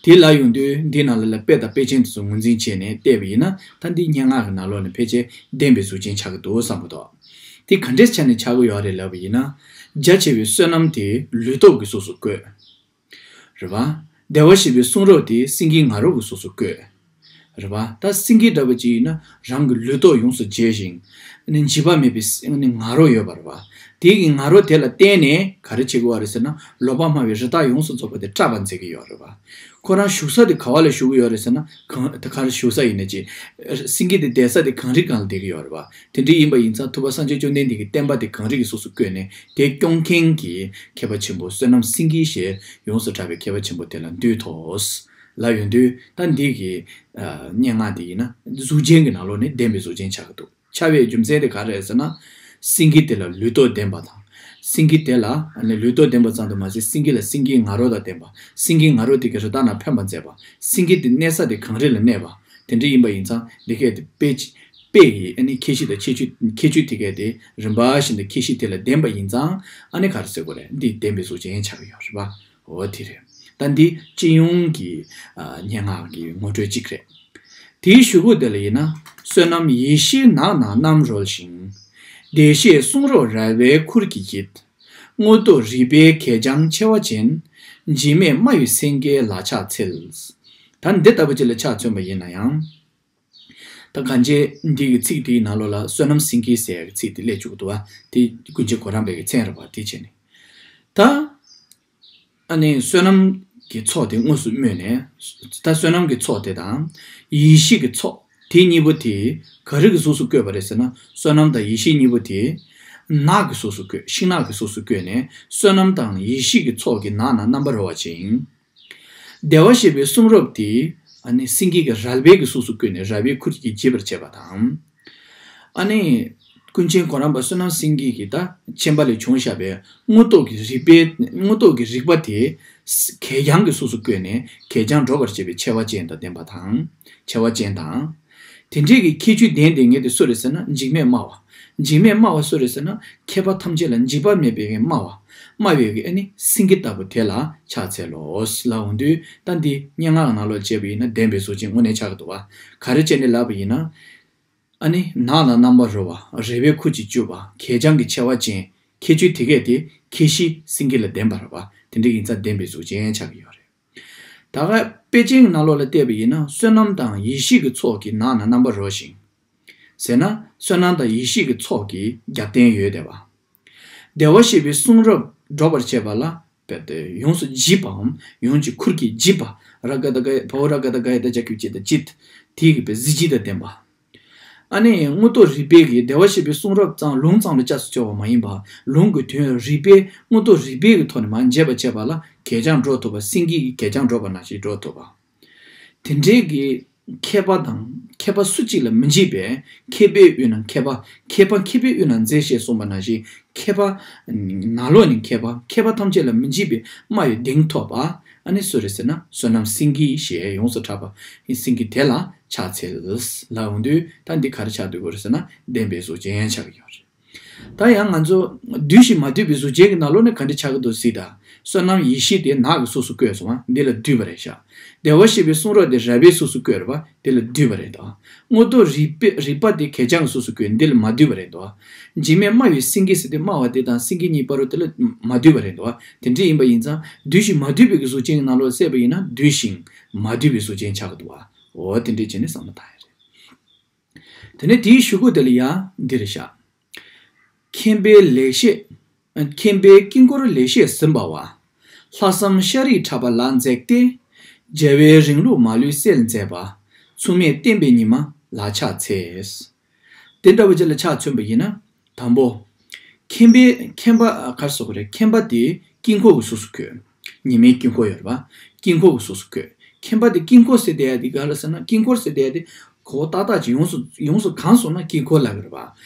དེ་ལ་ཡོང་དུས་འདི་ནང་ལ་ལ་དཔེ་དང་དཔེ་ཅན་དེ་ཚོ་ངོས་འཛིན་བྱས་ནས་བལྟས་པ་ཡིན་ན་ད་འདི་སྙན་ངག་གི་ནང་ལོགས་ནས་ཕལ་ཆེར་བདེན་པའི་གཟུགས་ཅན་ཆགས་ཀྱི་འདུག་བསམ་གྱི་འདུག་དེ་ག་འདྲས་ཆ་ནས་ཆགས་ཀྱི་ཡོད་རེད་ལབ་པ་ཡིན་ན། རྒྱ་ཆེ་བའི་བསོད་ནམས་དེ་ལུས་སྟོབས་ཀྱི་གཟུགས་སུ་བཀོད། རེད་པ། བདེ་བར་གཤེགས་པའི་གསུང་རབ་དེ་སེང་གེའི་ང་རོ་གི་གཟུགས་སུ་བཀོད། རེད་པ། ད་སེང་གེ་འདྲ་པོ་ཅིག་ཡིན་ན་རང་གི་ལུས་སྟོབས་ཡོངས་སུ་རྒྱས་ཤིང་། ཨ་ནི་འཇིགས་པ་མེད་པའི་ཨ་ནི་ང་རོ་ཡོད་པ་རེད་པ། དེ་གི་ང་རོ་དེ་ལ་བརྟེན་ནས་ག་རེ་བྱེད་ཀྱི་ཡོད་རེད་ཟེར་ན་ལོ་པར་དམའ་བའི་རི་དྭགས་ཡོངས་སུ་རྫོགས་པ་དེ་སྐྲག་པར་མཛད་ཀྱི་ཡོད་རེད་པ། ཁོ་རང་བཞུགས་ས་དེ་ག་བ་ལ་བཞུགས་ཀྱི་ཡོད་རེད་ཟེར་ན་གང་ད་ག་རེ་བཞུགས་ས་ཡིན་ན་ཅི། སེང་གེ་དེ་བསྡད་ས་དེ་གངས་རི་སྒང་ལ་བསྡད་ཀྱི་ཡོད་རེད་པ། དེ་འདྲ་ཡིན་པ་ཡིན་ཙང་ཐུབ་པ་སངས་རྒྱས་བཅོམ་ལྡན་འདས་ཀྱི་བསྟན་པ་དེ་གངས་རི་གི་གཟུགས་སུ་བཀོད་ནས་དེ་སྐྱོང་མཁན་གྱི་མཁས་པ་ཆེན་པོ་བསོད་ནམས་སེང་གེ་ཞེས་ཡོངས་སུ་གྲགས་པའི་མཁས་པ་ཆེན་པོ་དེ་ལ་འདུད་དོ། ལབ་ཡོང་དུས་ད་འདི་གི་ཨ་སྙན་ངག་དེ་ཡིན་ན་གཟུགས་ཅན་གྱི་ནང་ལོགས་ནས་བདེན་པའི་གཟུགས་ཅན་ཆགས་ཀྱི་འདུག་ཆགས་པའི་རྒྱུ་མཚན་དེ་ག་རེ་རེད་ཟེར་ན། སེང་གེ་དེ་ལ་ལུས་སྟོབས་ལྡན་པ་དང་། སེང་གེ་དེ་ལ་ཨ་ནི་ལུས་སྟོབས་ལྡན་པ་ཙམ་དུ་མ་ཟད་སེང་གེ་ལ་སེང་གེའི་ང་རོ་དང་ལྡན་པ། སེང་གེའི་ང་རོ་དེ་གིས་རི་དྭགས་རྣམས་ཕན་པར་མཛད་པ། སེང་གེ་དེ་གནས་ས་དེ་གངས་རི་ལ་གནས་པ། དེ་འདྲ་ཡིན་པ་ཡིན་ཙང་འདི་གས་དེ་དཔེ་ཅི་དཔེ་ཡི་ཨ་ནི་ཁྱད་གཤིས་དང་ཁྱད་ཆོས་ཁྱད་ཆོས་དེ་གས་དེ་རིམ་པ་བཞིན་དུ་ཁྱད་གཤིས་དེ་ལ་ལྡན་པ་ཡིན་ཙང་ཨ་ནི་ག་རེ་ཟེར་དགོས་རེད། འདི་བདེན་པའི་གཟུགས་ཅན་ཆགས་ཀྱི་ཡོད་རེད་པ། འོ་དེ་རེད། ད་འདི་སྤྱི་ཡོངས་ཀྱི་ཨ་སྙན་ངག་གི་ངོ་སྤྲོད་ཅིག་རེད། དེའི་གཞུག་གུ་དེ་ལ་ཡིན་ན། བསོད་ནམས་ཡེ་ཤེས་ནགས་ན་རྣམ་རོལ་ཞིང་། བདེ་གཤེགས་གསུང་རབ་རལ་པའི་ཁུར་གྱིས་འགྱེད། མངོན་རྟོགས་རིག་པའི་གད་རྒྱངས་མཆེ་བ་ཅན། འཇིགས་མེད་སྨྲ་བའི་སེང་གེའི་ལག་ཆ་འཚལ། ད་འདི་ལྟ་བུ་ཅིག་ལ་ཆ་མཚོན་པ་ཡིན་ན་ཡང་། ད་གང་ཅི་འདི་གི་ཚིག་དེའི་ནང་ལོགས་ལ་བསོད་ནམས་སེང་གེ་ཟེར་ཡག་གི་ཚིག་དེ་སླེབས་བཅུག་འདུག་བ། དེ་ཀུན་མཁྱེན་གོ་རམས་པའི་གི་མཚན་རེད་བ། དེ་བྱས་ནས་ད། ཨ་ནི་བསོད་ནམས་ཀྱི་ཚོགས་དེ་དངོས་སུ་སྨོས་ནས། ད་བསོད་ནམས་ཀྱི་ཚོགས་དེ་དང་། ཡེ་ཤེས་ཀྱི་ཚོགས། དེ་གཉིས་པོ་དེ་ག་རེ་གི་གཟུགས་སུ་བཀོད་པ་རེད་ཟེར་ན། བསོད་ནམས་དང་ཡེ་ཤེས་གཉིས་པོ་དེ་ནགས་ཀྱི་གཟུགས་སུ་བཀོད། ཤིང་ནགས་ཀྱི་གཟུགས་སུ་བཀོད་ནས། བསོད་ནམས་དང་ཡེ་ཤེས་ཀྱི་ཚོགས་ཀྱིས་ནགས་ན་རྣམ་པར་རོལ་བ་ཅན། བདེ་བར་གཤེགས་པའི་གསུང་རབ་དེ་ཨ་ནི་སེང་གེ་གི་རལ་པའི་གི་གཟུགས་སུ་བཀོད་ནས། རལ་པའི་ཁུར་གྱིས་འཇིབ་པར་བྱེད་པ་དང་། ཨ་ནི་ཀུན་མཁྱེན་གོ་རམས་པ་བསོད་ནམས་སེང་གེ་གིས་ད་མཆན་པ་ལས་བྱུང་བཞག་པའི་དངོས་སྟོབས་ཀྱི་རིག་པའི། དངོས་སྟོབས་ཀྱི་རིག་པ་དེ་གད་རྒྱངས་ཀྱི་གཟུགས་སུ་བཀོད་ནས། གད་རྒྱངས་སྒྲོག་པར་བྱེད་པའི་ཆེ་བ་ཅན་དང་ལྡན་པ་དང་། ཆེ་བ་ཅན་དང་། དེ་འདྲའི་གི་ཁྱད་ཆོས་ལྡན་ཏེ་ངེས་ཏེ་སུ་རེད་ཟེར་ན། འཇིགས་མེད་སྨྲ་བ། འཇིགས་མེད་སྨྲ་བ་སུ་རེད་ཟེར་ན། མཁས་པ་ཐམས་ཅད་ལ་འཇིགས་པ་མེད་པའི་སྨྲ་བ། སྨྲ་བའི་གི་ཨ་ནི་སེང་གེ་ལྟ་བུ་དེ་ལ་ཕྱག་འཚལ་ལོ་ལབ་འོང་དུས། ད་འདི་སྙན་ངག་ནང་ལོགས་བྱས་པ་ཡིན་ན་ལྡན་པའི་གཟུགས་ཅན་དངོས་གནས་ཆགས་ཀྱི་འདུག་བ། ག་རེ་བྱས་ནས་ལབ་པ་ཡིན་ན། ཨ་ནི་ནགས་ལ་རྣམ་པར་རོལ་བ། རལ་པའི་ཁུར་གྱིས་འཇིབ་པ། གད་རྒྱངས་ཀྱི་ཆེ་བ་ཅན། ཁྱད་ཆོས་དེ་གས་དེ་ཁྱད་གཞི་སེང་གེ་ལ་ལྡན་པ་རེད་བ། དེ་འདྲ་ཡིན་ཙང་ལྡན་པའི་གཟུགས་ཅན་ཆགས་ཀྱི་ཡོད་རེད། ད་ག་དཔེ་ཅན་གྱི་ནང་ལོགས་ལ་བལྟས་པ་ཡིན་ན། བསོད་ནམས་དང་ཡེ་ཤེས་ཀྱི་ཚོགས་ཀྱིས་ནགས་ན་རྣམ་པར་རོལ་ཞིང་། ཟེར་ན། བསོད་ནམས་དང་ཡེ་ཤེས་ཀྱི་ཚོགས་ཀྱི་རྒྱབ་རྟེན་ཡོད་བསྡད་པ། བདེ་བར་གཤེགས་པའི་གསུང་རབ་སྒྲོག་པར་བྱེད་པ་ལ་དཔེ་དེ་ཡོངས་སུ་འཇིབ་པའམ། ཡོངས་ཀྱི་ཁུར་གྱིས་འཇིབ་པ། ར་ག་ད་ག་ཡ། བ་འོག་ར་ག་ད་ག་ཡ་བཏགས་རྒྱ་གི་བ་ཇི། ད་ཇིད། དེའི་གི་དཔེ་གཟི་བརྗིད་དང་ལྡན་པ། ཨ་ནི་དངོས་སྟོབས་རིག་པའི་གི། བདེ་བར་གཤེགས་པའི་གསུང་རབ་ཙམ་ལུང་ཙམ་ལ་སྐྱབས་སུ་འཆོལ་བ་མ་ཡིན་པ། ལུང་གི་དོན་རིག་པའི། དངོས་སྟོབས་རིག་པའི་གི་ཐོག་ནས་མར་འཇེབས་པ་བྱས་པ་ལ་གད་རྒྱངས་སྒྲོག་ཐུབ་པ། སེང་གེ་གིས་གད་རྒྱངས་སྒྲོག་པ་ནང་བཞིན་སྒྲོག་ཐུབ་པ། དེ་འདྲའི་གི་མཁས་པ་དང་། མཁས་པ་སུ་གཅིག་ལ་མི་འཇིགས་པའི། མཁས་པའི་དབུས་ན་མཁས་པ། མཁས་པ་མཁས་པའི་དབུས་ན་མཛེས་ཞེས་གསུངས་པ་ནང་བཞིན། མཁས་པ་ནང་ལོགས་ནས་མཁས་པ། མཁས་པ་ཐམས་ཅད་ལ་མི་འཇིགས་པའི་སྨྲ་བའི་གདེང་ཐོབ་པ། ཨ་ནི་སུ་རེད་ཟེར་ན། བསོད་ནམས་སེང་གེ་ཞེས་ཡོངས་སུ་གྲགས་པ་སེང་གེ་དེ་ལ་ཕྱག་འཚལ་ལབ་འོང་དུས། ད་འདི་ག་རེ་ཆགས་བསྡད་ཀྱི་ཡོད་རེད་ཟེར་ན། ལྡན་པའི་གཟུགས་ཅན་ཆགས་ཀྱི་ཡོད་རེད། ད་ཡང་ང་ཚོ་བསྡུས་ཤིང་མ་བསྡུས་པའི་གཟུགས་ཅན་གྱི་ནང་ལོགས་ནས་ག་འདྲ་ཆགས་ཀྱི་འདུག་ཟེར་ད། བསོད་ནམས་ཡེ་ཤེས་དེ་ནགས་ཀྱི་གཟུགས་སུ་བཀོད་སོང་བ། འདི་ལ་བསྡུས་པ་རེད་ཤག་བདེ་བར་གཤེགས་པའི་གསུང་རབ་དེ་རལ་པའི་གཟུགས་སུ་བཀོད་རེད་པ། དེ་ལ་བསྡུས་པ་རེད་དོ། དངོས་སྟོབས་རིག་པའི་རིག་པ་དེ་གད་རྒྱངས་ཀྱི་གཟུགས་སུ་བཀོད། འདི་ལ་མ་བསྡུས་པ་རེད་དོ། འཇིགས་མེད་སྨྲ་བའི་སེང་གེ་ཟེར་དེ། སྨྲ་བ་དེ་དང་སེང་གེ་གཉིས་བར་དུ་དེ་ལ་མ་བསྡུས་པ་རེད་དོ། དེ་འདྲ་ཡིན་པ་ཡིན་ཙང་། བསྡུས་ཤིང་མ་བསྡུས་པའི་གི་གཟུགས་ཅན་གྱི་ནང་ལོགས་བསྡུས་པ་ཡིན་ན། བསྡུས་ཤིང་མ་བསྡུས་པའི་གཟུགས་ཅན་ཆགས་ཀྱི་འདུག་བ། འོ་དེ་འདྲ་བྱས་ནས་བསམ་བློ་བཏང་ཡ་རེད། དེ་ནས་དེའི་གཞུག་གུ་དེ་ལ་ཡང་འདི་རེད་ཤག་མཁྱེན་པའི་ལེགས་བཤད། མཁྱེན་པའི་དཀྱིལ་འཁོར་ལེགས་བཤད་ཟིན་པ་བ། ལྷག་བསམ་ཤ་རིགས་ཕྲ་བ་ལ་འཛེགས་ཏེ། རྒྱལ་བའི་རིང་ལུགས་མ་ལུས་གསལ་མཛད་པ། མཚུངས་མེད་བསྟན་པའི་ཉི་མ་ལ་ཕྱག་འཚལ། དེ་འདྲ་བ་ཅིག་ལ་ཕྱག་མཚོན་པ་ཡིན་ན། དང་པོ། མཁྱེན་པའི་མཁྱེན་པ་ག་རེ་ཟེར་དགོས་རེད། མཁྱེན་པ་དེ་དཀྱིལ་འཁོར་གྱི་གཟུགས་སུ་བཀོད། ཉི་མའི་དཀྱིལ་འཁོར་ཡོད་རེད་པ། དཀྱིལ་འཁོར་གྱི་གཟུགས་སུ་བཀོད། མཁྱེན་པ་དེ་དཀྱིལ་འཁོར་ཟེར་བསྡད་ཡ་དེ་ག་རེ་ཟེར་ན། དཀྱིལ་འཁོར་ཟེར་བསྡད་ཡ་དེ་གོ་བ་ཏག་ཏག་ཅིག་ཡོངས་སུ་ཡོངས་སུ་གང་སོང་ན་དཀྱིལ་འཁོར་ལབ་ཀྱི་རེད་པ།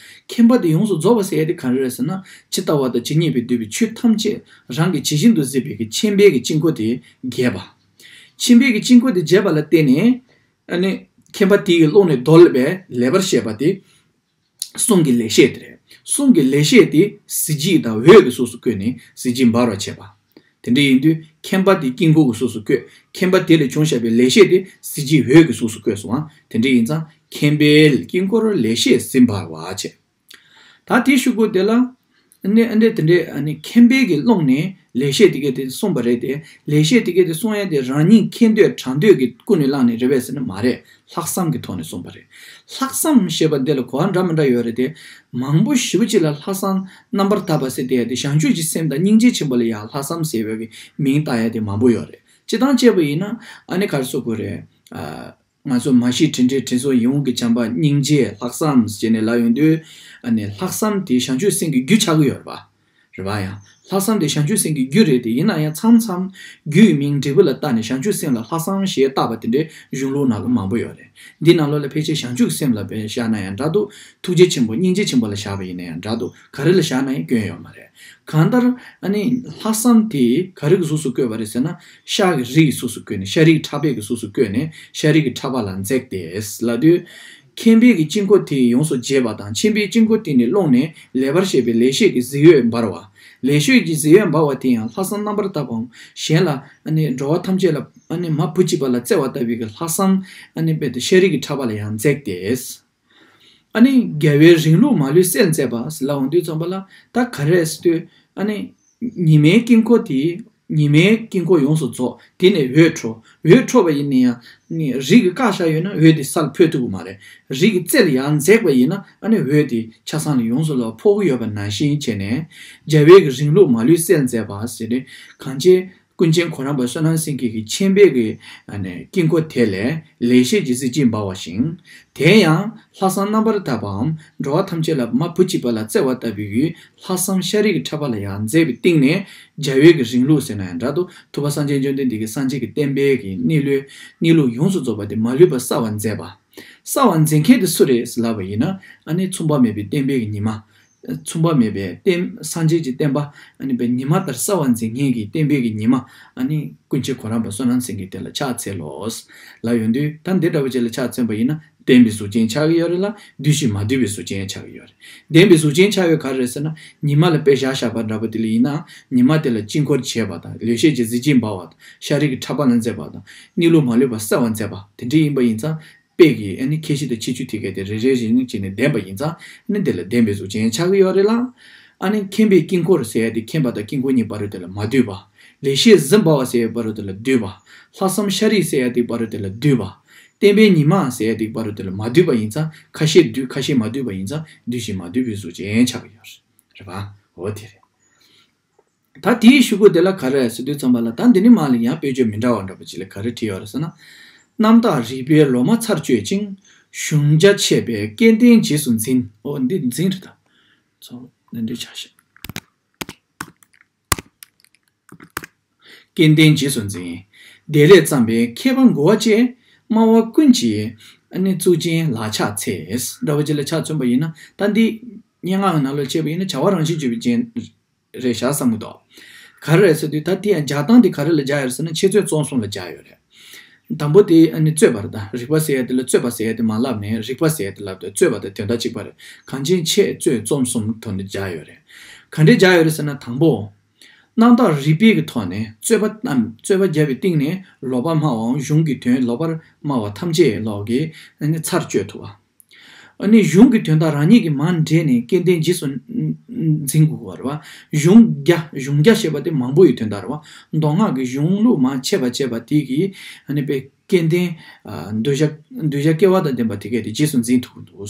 མཁྱེན་པ་དེ་ཡོངས་སུ་རྫོགས་པ་ཟེར་ཡ་དེ་ག་རེ་རེད་ཟེར་ན། ཇི་ལྟ་བ་དང་ཇི་སྙེད་པའི་འདུས་པའི་ཆོས་ཐམས་ཅད་རང་གིས་ཇི་བཞིན་དུ་གཟིགས་པའི་གི་མཁྱེན་པའི་གི་དཀྱིལ་འཁོར་དེ་རྒྱས་པ། མཁྱེན་པའི་གི་དཀྱིལ་འཁོར་དེ་རྒྱས་པ་ལ་བརྟེན་ནས། ཨ་ནི་མཁྱེན་པ་དེ་གི་ཀློང་ནས་རྡོལ་བའི་ལེགས་པར་བཤད་པ་དེ། གསུང་གི་ལེགས་བཤད་དེ་རེད། གསུང་གི་ལེགས་བཤད་དེ་གཟི་བརྗིད་དང་འོད་ཀྱི་གཟུགས་སུ་བཀོད་ནས་གཟི་བརྗིད་འབར་བར་བྱེད་པ། དེ་འདྲ་ཡིན་དུས་མཁྱེན་པ་དེ་དཀྱིལ་འཁོར་གྱི་གཟུགས་སུ་བཀོད། མཁྱེན་པ་དེ་ལས་བྱུང་བཞག་པའི་ལེགས་བཤད་དེ་གཟི་བརྗིད་འོད་ཀྱི་གཟུགས་སུ་བཀོད་སོང་ང་། དེ་འདྲ་ཡིན་ཙང་། མཁྱེན་པའི་དཀྱིལ་འཁོར་ལེགས་བཤད་ཟིན་པ་བ་བྱས། ད་དེའི་གཞུག་གུ་དེ་ལ། ཨ་ནི་ཨ་འདྲས་དེ་འདྲས། ཨ་ནི་མཁྱེན་པའི་གི་ཀློང་ནས་ལེགས་བཤད་དེ་གས་དེ་གསུངས་པ་རེད་དེ། ལེགས་བཤད་དེ་གས་དེ་གསུང་ཡ་དེ་རང་ཉིད་མཁྱེན་འདོད་དྲན་འདོད་ཀྱི་ཀུན་ནས་བསླངས་ནས་རེད་པས་ཟེར་ན་མ་རེད། ལྷག་བསམ་གྱི་ཐོག་ནས་གསུངས་པ་རེད། ལྷག་བསམ་ཞེས་པ་འདི་ལ་གོ་བ་འདྲ་མི་འདྲ་ཡོད་རེད་དེ། མང་པོ་ཞེ་པོ་ཅིག་ལ་ལྷག་བསམ་རྣམ་པར་དག་པ་ཟེར་བསྡད་ཡ་དེ། བྱང་ཆུབ་ཀྱི་སེམས་དང་སྙིང་རྗེ་ཆེན་པོ་ལ་ཡང་ལྷག་བསམ་ཟེར་བའི་གི་མིང་བཏགས་ཡ་དེ་མང་པོ་ཡོད་རེད། སྤྱིར་བཏང་བྱས་པ་ཡིན་ན། ཨ་ནི་ག་རེ་ཟེར་དགོས་རེད། ཨ། ང་ཚོ་མ་ཤི་དྲིན་དྲན་དྲིན་གཟོ་ཡིད་འོང་གི་བྱམས་པ་སྙིང་རྗེ་ལྷག་བསམ་ཟེར་ནས་ལབ་ཡོང་དུས། ཨ་ནི་ལྷག་བསམ་དེ་བྱང་ཆུབ་སེམས་ཀྱི་རྒྱུ་ཆགས་ཀྱི་ཡོད་རེད་པ། རེད་པ། ཡང་ལྷག་བསམ་དེ་བྱང་ཆུབ་སེམས་ཀྱི་རྒྱུ་རེད་དེ། ཡིན་ན་ཡང་མཚམས་མཚམས་རྒྱུ་ཡི་མིང་འབྲས་བུ་ལ་བཏགས་ནས་བྱང་ཆུབ་སེམས་ལ་ལྷག་བསམ་ཞེས་བཏགས་པ་དེ་འདྲའི་གཞུང་ལུགས་ནང་ལ་མང་པོ་ཡོད་རེད། འདི་ནང་ལོགས་ལ་ཕལ་ཆེར་བྱང་ཆུབ་སེམས་ལ་བཞག་ན་ཡང་འདྲ་འདུག་ཐུགས་རྗེ་ཆེན་པོ་སྙིང་རྗེ་ཆེན་པོ་ལ་བཞག་པ་ཡིན་ན་ཡང་འདྲ་འདུག་ག་རེ་ལ་བཞག་ན་ཡང་སྐྱོན་ཡོད་མ་རེད། གང་ལྟར་ཨ་ནི་ལྷག་བསམ་དེ་ག་རེ་གི་གཟུགས་སུ་བཀོད་པ་རེད་ཟེར་ན། ཤ་གི་རིགས་ཀྱི་གཟུགས་སུ་བཀོད་ནས། ཤ་རིགས་ཕྲ་བའི་གི་གཟུགས་སུ་བཀོད་ནས། ཤ་རིགས་ཀྱི་ཕྲ་བ་ལ་འཛེགས་ཏེ་ལབ་དུས། མཁྱེན་པའི་གི་དཀྱིལ་འཁོར་དེ་ཡོངས་སུ་འབྱེད་པ་དང་། མཁྱེན་པའི་དཀྱིལ་འཁོར་དེ་ནས་ཀློང་ནས་ལེགས་པར་བཤད་པའི་ལེགས་བཤད་ཀྱི་གཟི་འོད་འབར་བ། ལེགས་བཤད་ཀྱི་གཟི་འོད་འབར་བ་དེ་ཡང་ལྷག་བསམ་རྣམ་པར་དག་པའམ། གཞན་ལ་ཨ་ནི་འགྲོ་བ་ཐམས་ཅད་ལ་ཨ་ནི་མ་བུ་གཅིག་པ་ལ་བརྩེ་བ་ལྟ་བུའི་གི་ལྷག་བསམ། ཨ་ནི་རྦད་དེ་ཤ་རིགས་ཀྱི་ཕྲ་བ་ལ་ཡང་འཛེགས་ཏེ། ཨ་ནི་རྒྱལ་བའི་རིང་ལུགས་མ་ལུས་གསལ་མཛད་པ་ཟེར་ལབ་འོང་དུས་ཙམ་པ་ལ། ད་ག་རེ་ཟེར་དུས། ཨ་ནི་ཉི་མའི་དཀྱིལ་འཁོར་དེ། ཉི་མའི་དཀྱིལ་འཁོར་ཡོངས་སུ་རྫོགས། དེ་ནས་འོད་འཕྲོ། འོད་འཕྲོ་བ་ཡིན་ན་ཡང་ནི་རི་གི་རྐ་བཞག་ཡོད་ན་འོད་དེ་སར་འཕོ་ཐུབ་ཀྱི་མ་རེད། རི་གི་རྩེ་ལ་ཡར་འཛེགས་པ་ཡིན་ན། ཨ་ནི་འོད་དེ་ཆ་ཚང་ལ་ཡོངས་སུ་ལ་ཕོག་གི་ཡོད་པ་ནང་བཞིན་བྱས་ནས། རྒྱལ་བའི་གི་རིང་ལུགས་མ་ལུས་གསལ་མཛད་པ་ཟེར་ནས། གང་ཅི། ཀུན་མཁྱེན་གོ་རམས་པ་བསོད་ནམས་སེང་གེ་གི་མཁྱེན་པའི་གི་ཨ་ནི་དཀྱིལ་འཁོར་དེ་ལས་ལེགས་བཤད་ཀྱི་གཟི་བརྗིད་འབར་བ་ཞིང་། དེ་ཡང་ལྷག་བསམ་རྣམ་པར་དག་པའམ་འགྲོ་བ་ཐམས་ཅད་ལ་མ་བུ་གཅིག་པ་ལ་བརྩེ་བ་ལྟ་བུའི་གི་ལྷག་བསམ་ཤ་རིགས་ཀྱི་ཕྲ་བ་ལ་ཡང་མཛད་པའི་སྟེང་ནས་རྒྱལ་བའི་གི་རིང་ལུགས་ཟེར་ན་ཡང་འདྲ་འདུག་ཐུབ་པ་སངས་རྒྱས་བཅོམ་ལྡན་འདས་ཀྱིས་སངས་རྒྱས་ཀྱི་བསྟན་པའི་གི་གནས་ལུགས་གནས་ལུགས་ཡོངས་སུ་རྫོགས་པ་དེ་མ་ལུས་པ་གསལ་བར་མཛད་པ། གསལ་བར་མཛད་མཁན་དེ་སུ་རེད་ལབ་པ་ཡིན་ན། ཨ་ནི་མཚུངས་པ་མེད་པའི་བསྟན་པའི་གི་ཉི་མ། མཚུངས་པ་མེད་པའི་བསྟན་སངས་རྒྱས་ཀྱི་བསྟན་པ་ཨ་ནི་པའི་ཉི་མ་ལྟར་གསལ་བར་མཛད་མཁན་གྱི་བསྟན་པའི་གི་ཉི་མ། ཨ་ནི་ཀུན་མཁྱེན་གོ་རམས་པ་བསོད་ནམས་སེང་གེ་དེ་ལ་ཕྱག་འཚལ་ལོ། ལབ་ཡོང་དུས་ད་འདི་འདྲ་བོ་ཅིག་ལ་ཕྱག་འཚལ་བ་ཡིན་ན་ལྡན་པའི་གཟུགས་ཅན་ཆགས་ཀྱི་ཡོད་རེད་ལ། འདུས་ཤིང་མ་འདུས་པའི་གཟུགས་ཅན་ཆགས་ཀྱི་ཡོད་རེད། ལྡན་པའི་གཟུགས་ཅན་ཆགས་ཡོད་ག་རེ་རེད་ཟེར་ན། ཉི་མ་ལ་དཔེ་བཞག་བཞག་པ་འདྲ་པོ་དེ་ལ་ཡིན་ན། ཉི་མ་དེ་ལ་དཀྱིལ་འཁོར་བྱས་པ་དང་ལེགས་བཤད་ཀྱི་གཟི་བརྗིད་འབར་བ་དང་ཤ་རིགས་ཀྱི་ཕྲ་བ་ལ་མཛད་པ་དང་གནས་ལུགས་མ་ལུས་པ་གསལ་བར་མཛད་པ་དེ་འདྲ་ཡིན་པ་ཡིན་ཙང་། དཔེ་གི་ཨ་ནི་ཁྱད་གཞི་དང་ཁྱད་ཆོས་དེ་གས་དེ་རེ་རེ་རེ་རེ་བྱས་ནས་ལྡན་པ་ཡིན་ཙང་། ཨ་ནི་དེ་ལ་ལྡན་པའི་གཟུགས་ཅན་ཆགས་ཀྱི་ཡོད་རེད་ལ། ཨ་ནི་མཁྱེན་པའི་དཀྱིལ་འཁོར་ཟེར་ཡ་དེ་མཁྱེན་པ་དང་དཀྱིལ་འཁོར་གཉིས་བར་དུ་དེ་ལ་མ་འདུས་པ། ལེགས་བཤད་གཟི་འབར་བ་ཟེར་ཡའི་བར་དུ་དེ་ལ་འདུས་པ། ལྷག་བསམ་ཤ་རིགས་ཟེར་ཡ་དེ་བར་དུ་དེ་ལ་འདུས་པ། བསྟན་པའི་ཉི་མ་ཟེར་ཡ་དེ་བར་དུ་དེ་ལ་མ་འདུས་པ་ཡིན་ཙང་། ཁ་ཤས་འདུས་ཁ་ཤས་མ་འདུས་པ་ཡིན་ཙང་འདུས་ཤིང་མ་འདུས་པའི་གཟུགས་ཅན་ཆགས་ཀྱི་ཡོད་རེད། རེད་པ། འོ་དེ་རེད། ད་དེའི་གཞུག་གུ་དེ་ལ་ག་རེ་ཟེར་དུས་ཙམ་པ་ལ། ད་འདི་ནི་མ་ལ་ཡང་དཔེ་བརྗོད་མི་འདྲ་བ་འདྲ་པོ་ཅིག་ལ་ག་རེ་བྲིས་ཡོད་རེད་ཟེར་ན། རྣམ་དག་རིག་པའི་ལོ་མ་ཚར་གཅོད་ཅིང་། གཞུང་རྒྱ་ཆེ་བའི་སྐལ་ལྡན་རྗེས་སུ་འཛིན། འོ་འདི་འཛིན་རེད་ད། ཚོ་འདི་འདྲའི་ཆ་ཤས། སྐལ་ལྡན་རྗེས་སུ་འཛིན། དེ་ལས་བརྩམས་པའི་མཁས་པ་མགོ་བ་བཅས། སྨྲ་བ་ཀུན་གྱི་ཨ་ནི་གཙུག་རྒྱན་ལ་ཕྱག་འཚལ། འདྲ་བོ་ཅིག་ལ་ཕྱག་མཚོན་པ་ཡིན་ན། ད་འདི་སྙན་ངག་གི་ནང་ལ་བྱས་པ་ཡིན་ན་བྱ་བ་རང་བཞིན་བརྗོད་པའི་རྒྱན་རེད་བཞག་བསམ་གྱི་འདུག་ག་རེ་རེད་ཟེར་དུས་ད་དེ་ཡང་སྦྱར་སྟངས་དེ་ག་རེ་ལ་སྦྱར་ཡོད་རེད་ཟེར་ན། འཆད་རྩོད་རྩོམ་གསུམ་ལ་སྦྱར་ཡོད་རེད། དང་པོ་དེ་ཨ་ནི་རྩོད་པ་རེད་ད། རིག་པ་ཟེར་ཡ་དེ་ལ་རྩོད་པ་ཟེར་ཡ་དེ་མ་ལབ་ནས་རིག་པ་ཟེར་ཡ་དེ་ལབ་དུས་རྩོད་པ་དང་དོན་དག་གཅིག་པ་རེད། གང་ཅི་འཆད་རྩོད་རྩོམ་གསུམ་ཐོག་ནས་སྦྱར་ཡོད་རེད། ག་འདྲས་སྦྱར་ཡོད་རེད་ཟེར་ན། དང་པོ། རྣམ་དག་རིག་པའི་གི་ཐོག་ནས་རྩོད་པ་རྣམས་རྩོད་པ་བརྒྱབ་པའི་སྟེང་ནས་ལོག་པར་སྨྲ་བའམ་གཞུང་གི་དོན་ལོག་པར་སྨྲ་བ་ཐམས་ཅད་ལོག་གི་ཨ་ནི་ཚར་གཅོད་ཐུབ་པ། ཨ་ནི་གཞུང་གི་དོན་དག་རང་ཉིད་ཀྱིས་མར་འདྲེས་ནས་སྐལ་ལྡན་རྗེས་སུ་འཛིན་དགོས་པ་རེད་བ། གཞུང་རྒྱ་གཞུང་རྒྱ་ཞེས་པ་དེ་མང་པོ་ཡི་དོན་དག་རེད་བ། མདོ་སྔགས་ཀྱི་གཞུང་ལུགས་མར་འཆད་པ་བྱས་པ་དེ་གིས་ཨ་ནི་དཔེ་སྐལ་ལྡན་ཨ་གདུལ་བྱ་གདུལ་བྱ་སྐལ་བ་དང་ལྡན་པ་དེ་གས་དེ་རྗེས་སུ་འཛིན་ཐུབ་ཀྱི་འདུག་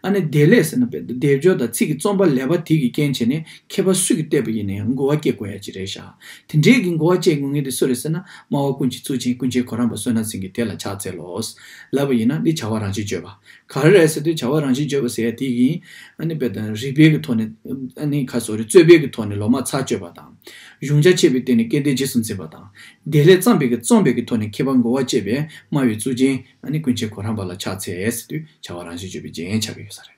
ཨ་ནི་དེ་ལས་ཟེར་ན་དཔེ་སྡེབ་སྦྱོར་དང་ཚིག་གི་རྩོམ་པ་ལེགས་པ་དེ་གི་རྐྱེན་བྱས་ནས་མཁས་པ་སུ་གིས་བལྟས་པ་ཡིན་ནའང་མགུ་བ་སྐྱེ་དགོས་ཡ་ཅིག་རེད་ཤག་དེ་འདྲའི་གི་མགུ་བ་སྐྱེ་དགོས་མཁན་དེ་སུ་རེད་ཟེར་ན། སྨྲ་བ་ཀུན་གྱི་གཙུག་རྒྱན་ཀུན་མཁྱེན་གོ་རམས་པ་བསོད་ནམས་སེང་གེ་དེ་ལ་ཕྱག་འཚལ་ལོ། ལབ་པ་ཡིན་ན་འདི་བྱ་བ་རང་བཞིན་བརྗོད་པ། ག་རེ་རེད་ཟེར་དུས་བྱ་བ་རང་བཞིན་བརྗོད་པ་ཟེར་ཡ་དེ་ཡིན། ཨ་ནི་དཔེ་དང་རིག་པའི་གི་ཐོག་ནས་ཨ་ནི་ཁ་སོ་རེ་རྩོད་པའི་གི་ཐོག་ནས་ལོག་སྨྲ་ཚར་གཅོད་པ་དང་། གཞུང་རྒྱ་ཆེ་བའི་སྟེང་ནས་སྐལ་ལྡན་རྗེས་སུ་འཛིན་པ་དང་། དེ་ལས་བརྩམས་པའི་གི་རྩོམ་པའི་གི་ཐོག་ནས་མཁས་པ་མགུ་བ་སྐྱེས་པའི་སྨྲ་བའི་གཙུག་རྒྱན་ཨ་ནི་ཀུན་མཁྱེན་གོ་རམས་པ་ལ་ཕྱག་འཚལ་ཟེར་དུས་བྱ་བ་རང་བཞིན་བརྗོད་པའི་རྒྱན་ཆགས་ཀྱི་ཡོད་ས་རེད།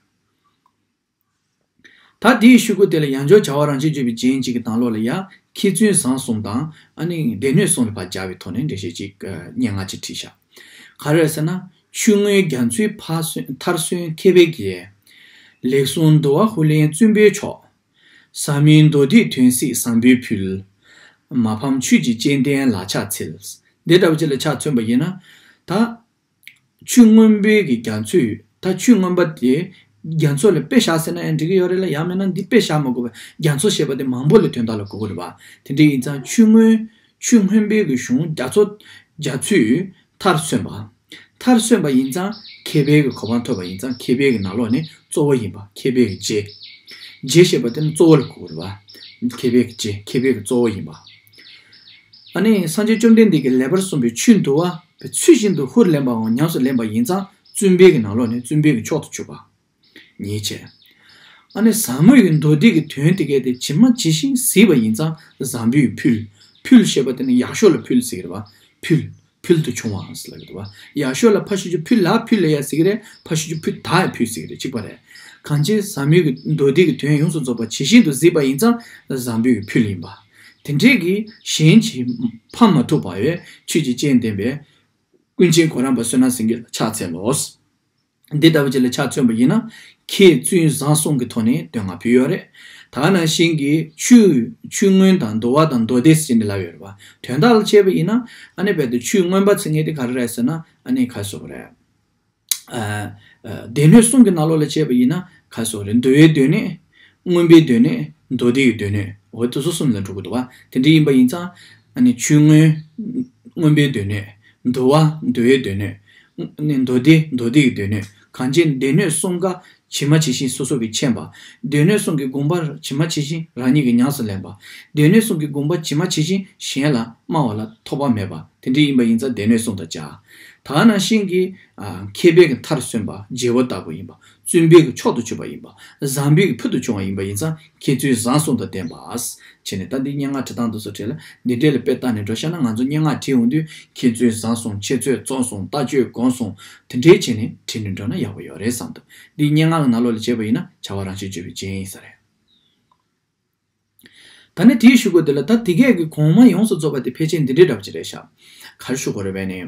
ད་དེའི་ཤུལ་གུ་དེ་ལ་ཡང་བསྐྱར་བྱ་བ་རང་བཞིན་བརྗོད་པའི་རྒྱན་གཅིག་གི་ནང་ལོགས་ལ་ཡང་མཁས་བཙུན་བཟང་གསུམ་དང་ཨ་ནི་སྡེ་སྣོད་གསུམ་ལ་ཕར་སྦྱར་བའི་ཐོག་ནས་འགྲེལ་བཤད་ཅིག་སྙན་ངག་ཅིག་བྲིས་ཤག་ག་རེ་རེད་ཟེར་ན། ཆོས་མངོན་རྒྱ་མཚོའི་ཕར་སོན་མཐར་སོན་མཁས་པའི་རྒྱལ། ལེགས་གསུངས་འདུལ་བ་ཧུར་ལེན་བཙུན་པོའི་མཆོག་ཟབ་མོའི་མདོ་སྡེའི་དོན་གཟིགས་བཟང་པོའི་ཕུལ། མ་ཕམ་ཆོས་ཀྱི་སྤྱན་ལྡན་ལ་ཕྱག་འཚལ། འདི་འདྲ་བ་ཅིག་ལ་ཕྱག་མཚོན་པ་ཡིན་ན། ད། ཆོས་མངོན་པའི་གི་རྒྱ་མཚོས། ད་ཆོས་མངོན་པ་དེ་རྒྱ་མཚོ་ལ་དཔེ་བཞག་ཟེར་ན་ཡང་འགྲིག་གི་ཡོད་རེད་ལ། ཡང་མིན་ན་འདི་དཔེ་བཞག་མ་དགོས་པར་རྒྱ་མཚོ་ཞེས་པ་དེ་མང་པོ་ལ་དོན་དག་ལ་གོ་གི་རེད་པ། དེ་འདྲ་ཡིན་ཙང་ཆོས་མངོན་ཆོས་མངོན་པའི་གི་གཞུང་རྒྱ་མཚོ་རྒྱ་མཚོས་མཐར་སོན་པ། མཐར་སོན་པ་ཡིན་ཙང་མཁས་པའི་གི་གོ་འཕང་ཐོབ་པ་ཡིན་ཙང་མཁས་པའི་གི་ནང་ལོགས་ནས་གཙོ་བོ་ཡིན་པ། མཁས་པའི་གི་རྗེ། རྗེ་ཞེས་པ་དེ་ནི་གཙོ་བོ་ལ་གོ་གི་རེད་པ། མཁས་པའི་གི་རྗེ་མཁས་པའི་གི་གཙོ་བོ་ཡིན་པ། ཨ་ནི་སངས་རྒྱས་བཅོམ་ལྡན་འདས་ཀྱིས་ལེགས་པར་གསུངས་པའི་ཆོས་འདུལ་བ་ཚུལ་བཞིན་དུ་ཧུར་ལེན་པའམ་ཉམས་སུ་ལེན་པ་ཡིན་ཙང་བཙུན་པའི་གི་ནང་ལོགས་ནས་བཙུན་པའི་གི་མཆོག་ཏུ་གྱུར་པ། ཉེས་བྱས། ཨ་ནི་ཟབ་མོའི་གི་མདོ་སྡེ་གི་དོན་དེ་གས་དེ་ཇི་མ་ཇི་བཞིན་གཟིགས་པ་ཡིན་ཙང་བཟང་པོའི་ཕུལ། ཕུལ་ཞེས་པ་དེ་ནི་ཡག་ཤོས་ལ་ཕུལ་ཟེར་གི་རེད་པ། ཕུལ། ཕུལ་དུ་བྱུང་བ་ཟེར་ལབ་ཀྱི་འདུག་པ། ཡག་ཤོས་ལ་ཕར་ཞུ་རྒྱུ་ཕུལ་ལ་ཕུལ་ལ་ཡ་ཟེར་གི་རེད། ཕར་ཞུ་རྒྱུ་ཕུལ་ད་ཡ་ཕུལ་ཟེར་གི་རེད། གཅིག་པ་རེད། གང་ཅི་ཟབ་མོའི་གི་མདོ་སྡེ་གི་དོན་ཡོངས་སུ་རྫོགས་པ་ཇི་བཞིན་དུ་གཟིགས་པ་ཡིན་ཙང་བཟང་པོའི་གི་ཕུལ་ཡིན་པ། དེ་འདྲའི་གི་གཞན་གྱིས་ཕམ་མ་ཐུབ་པ་བའི་ཆོས་ཀྱི་སྤྱན་ལྡན་པའི་ཀུན་མཁྱེན་གོ་རམས་པ་བསོད་ནམས་སེང་གེ་ལ་ཕྱག་འཚལ་ལོ། འདི་ལྟ་བུ་ཅིག་ལ་ཕྱག་མཚོན་པ་ཡིན་ན། མཁས་བཙུན་བཟང་གསུམ་གྱི་ཐོག་ནས་བསྟོད་བསྔགས་ཕུལ་ཡོད་རེད། ད་ག་ནང་བཞིན་གྱི་ཆོས་ཆོས་མངོན་དང་འདུལ་བ་དང་མདོ་སྡེ་ཟེར་ནས་ལབ་ཡོད་རེད་པ། དོན་དག་ལ་བྱས་པ་ཡིན་ན། ཨ་ནི་རྦད་དེ་ཆོས་མངོན་པ་ཟེར་མཁན་དེ་ག་རེ་རེད་ཟེར་ན། ཨ་ནི་ག་རེ་ཟེར་དགོས་རེད། ཨ་ཨ་སྡེ་སྣོད་གསུམ་གྱི་ནང་ལོགས་ལ་བྱས་པ་ཡིན་ན་ག་རེ་ཟེར་དགོས་རེད། འདུལ་བའི་སྡེ་སྣོད། མངོན་པའི་སྡེ་སྣོད། མདོ་སྡེ་ཡི་སྡེ་སྣོད། འོ་དེ་ཚོ་གསུམ་ལ་འགྲོ་གི་འདུག་པ། དེ་འདྲ་ཡིན་པ་ཡིན་ཙང་། ཨ་ནི་ཆོས་མངོན། མངོན་པའི་སྡེ་སྣོད། འདུལ་བ། འདུལ་བའི་སྡེ་སྣོད། ཨ་ནི་མདོ་སྡེ། མདོ་སྡེ་ཡི་སྡེ་སྣོད། གང་ཅི་སྡེ་སྣོད་གསུམ་ཀ་ ཇི་མ་ཇི་བཞིན་སོ་སོ་གིས་མཁྱེན་པ། སྡེ་སྣོད་གསུམ་གྱི་དགོངས་པ་ཇི་མ་ཇི་བཞིན་རང་ཉིད་ཀྱིས་ཉམས་སུ་ལེན་པ། སྡེ་སྣོད་གསུམ་གྱི་དགོངས་པ་ཇི་མ་ཇི་བཞིན་གཞན་ལ་སྨྲ་བ་ལ་ཐོགས་པ་མེད་པ། དེ་འདྲ་ཡིན་པ་ཡིན་ཙང་སྡེ་སྣོད་གསུམ་དང་སྦྱར། ད་ག་ནང་བཞིན་གྱི་ཨ་མཁས་པའི་གི་མཐར་སོན་པ་རྗེ་བོ་ལྟ་བུ་ཡིན་པ། བཙུན་པའི་གི་མཆོག་ཏུ་གྱུར་པ་ཡིན་པ། བཟང་པོའི་གི་ཕུལ་དུ་བྱུང་བ་ཡིན་པ་ཡིན་ཙང་མཁས་བཙུན་བཟང་གསུམ་དང་ལྡན་པ། བྱས་ནས་ད་འདི་སྙན་ངག་བྲི་སྟངས་དེ་ཚོ་བྲིས་ལ་འདི་འདྲས་ལ་དཔེ་བལྟས་ནས་འགྲོ་བཞག་ན། ང་ཚོ་སྙན་ངག་བྲིས་འོང་དུས་མཁས་བཙུན་བཟང་གསུམ། འཆད་རྩོད་རྩོམ་གསུམ། ལྟ་སྤྱོད་སྒོམ་གསུམ། དེ་འདྲས་བྱས་ནས་བྲིས་ནས་འགྲོ་ན་ཡག་པོ་ཡོད་རེད་བསམ་འདུག་འདི་སྙན་ངག་གི་ནང་ལོགས་ལ་བྱས་པ་ཡིན་ན་བྱ་བ་རང་བཞིན་བརྗོད་པའི་རྒྱན་ཡིན་ས་རེད། ད་ནི་དེའི་གཞུག་གུ་དེ་ལ་ད་དེ་གས་ཀྱི་གོང་མ་ཡོངས་སུ་རྫོགས་པ་དེ་ཕལ་ཆེར་འདི་འདྲའི་འདྲ་པོ་ཅིག་རེད་ཤག་ག་རེ་ཞུ་དགོས་རེད་པས་ནི།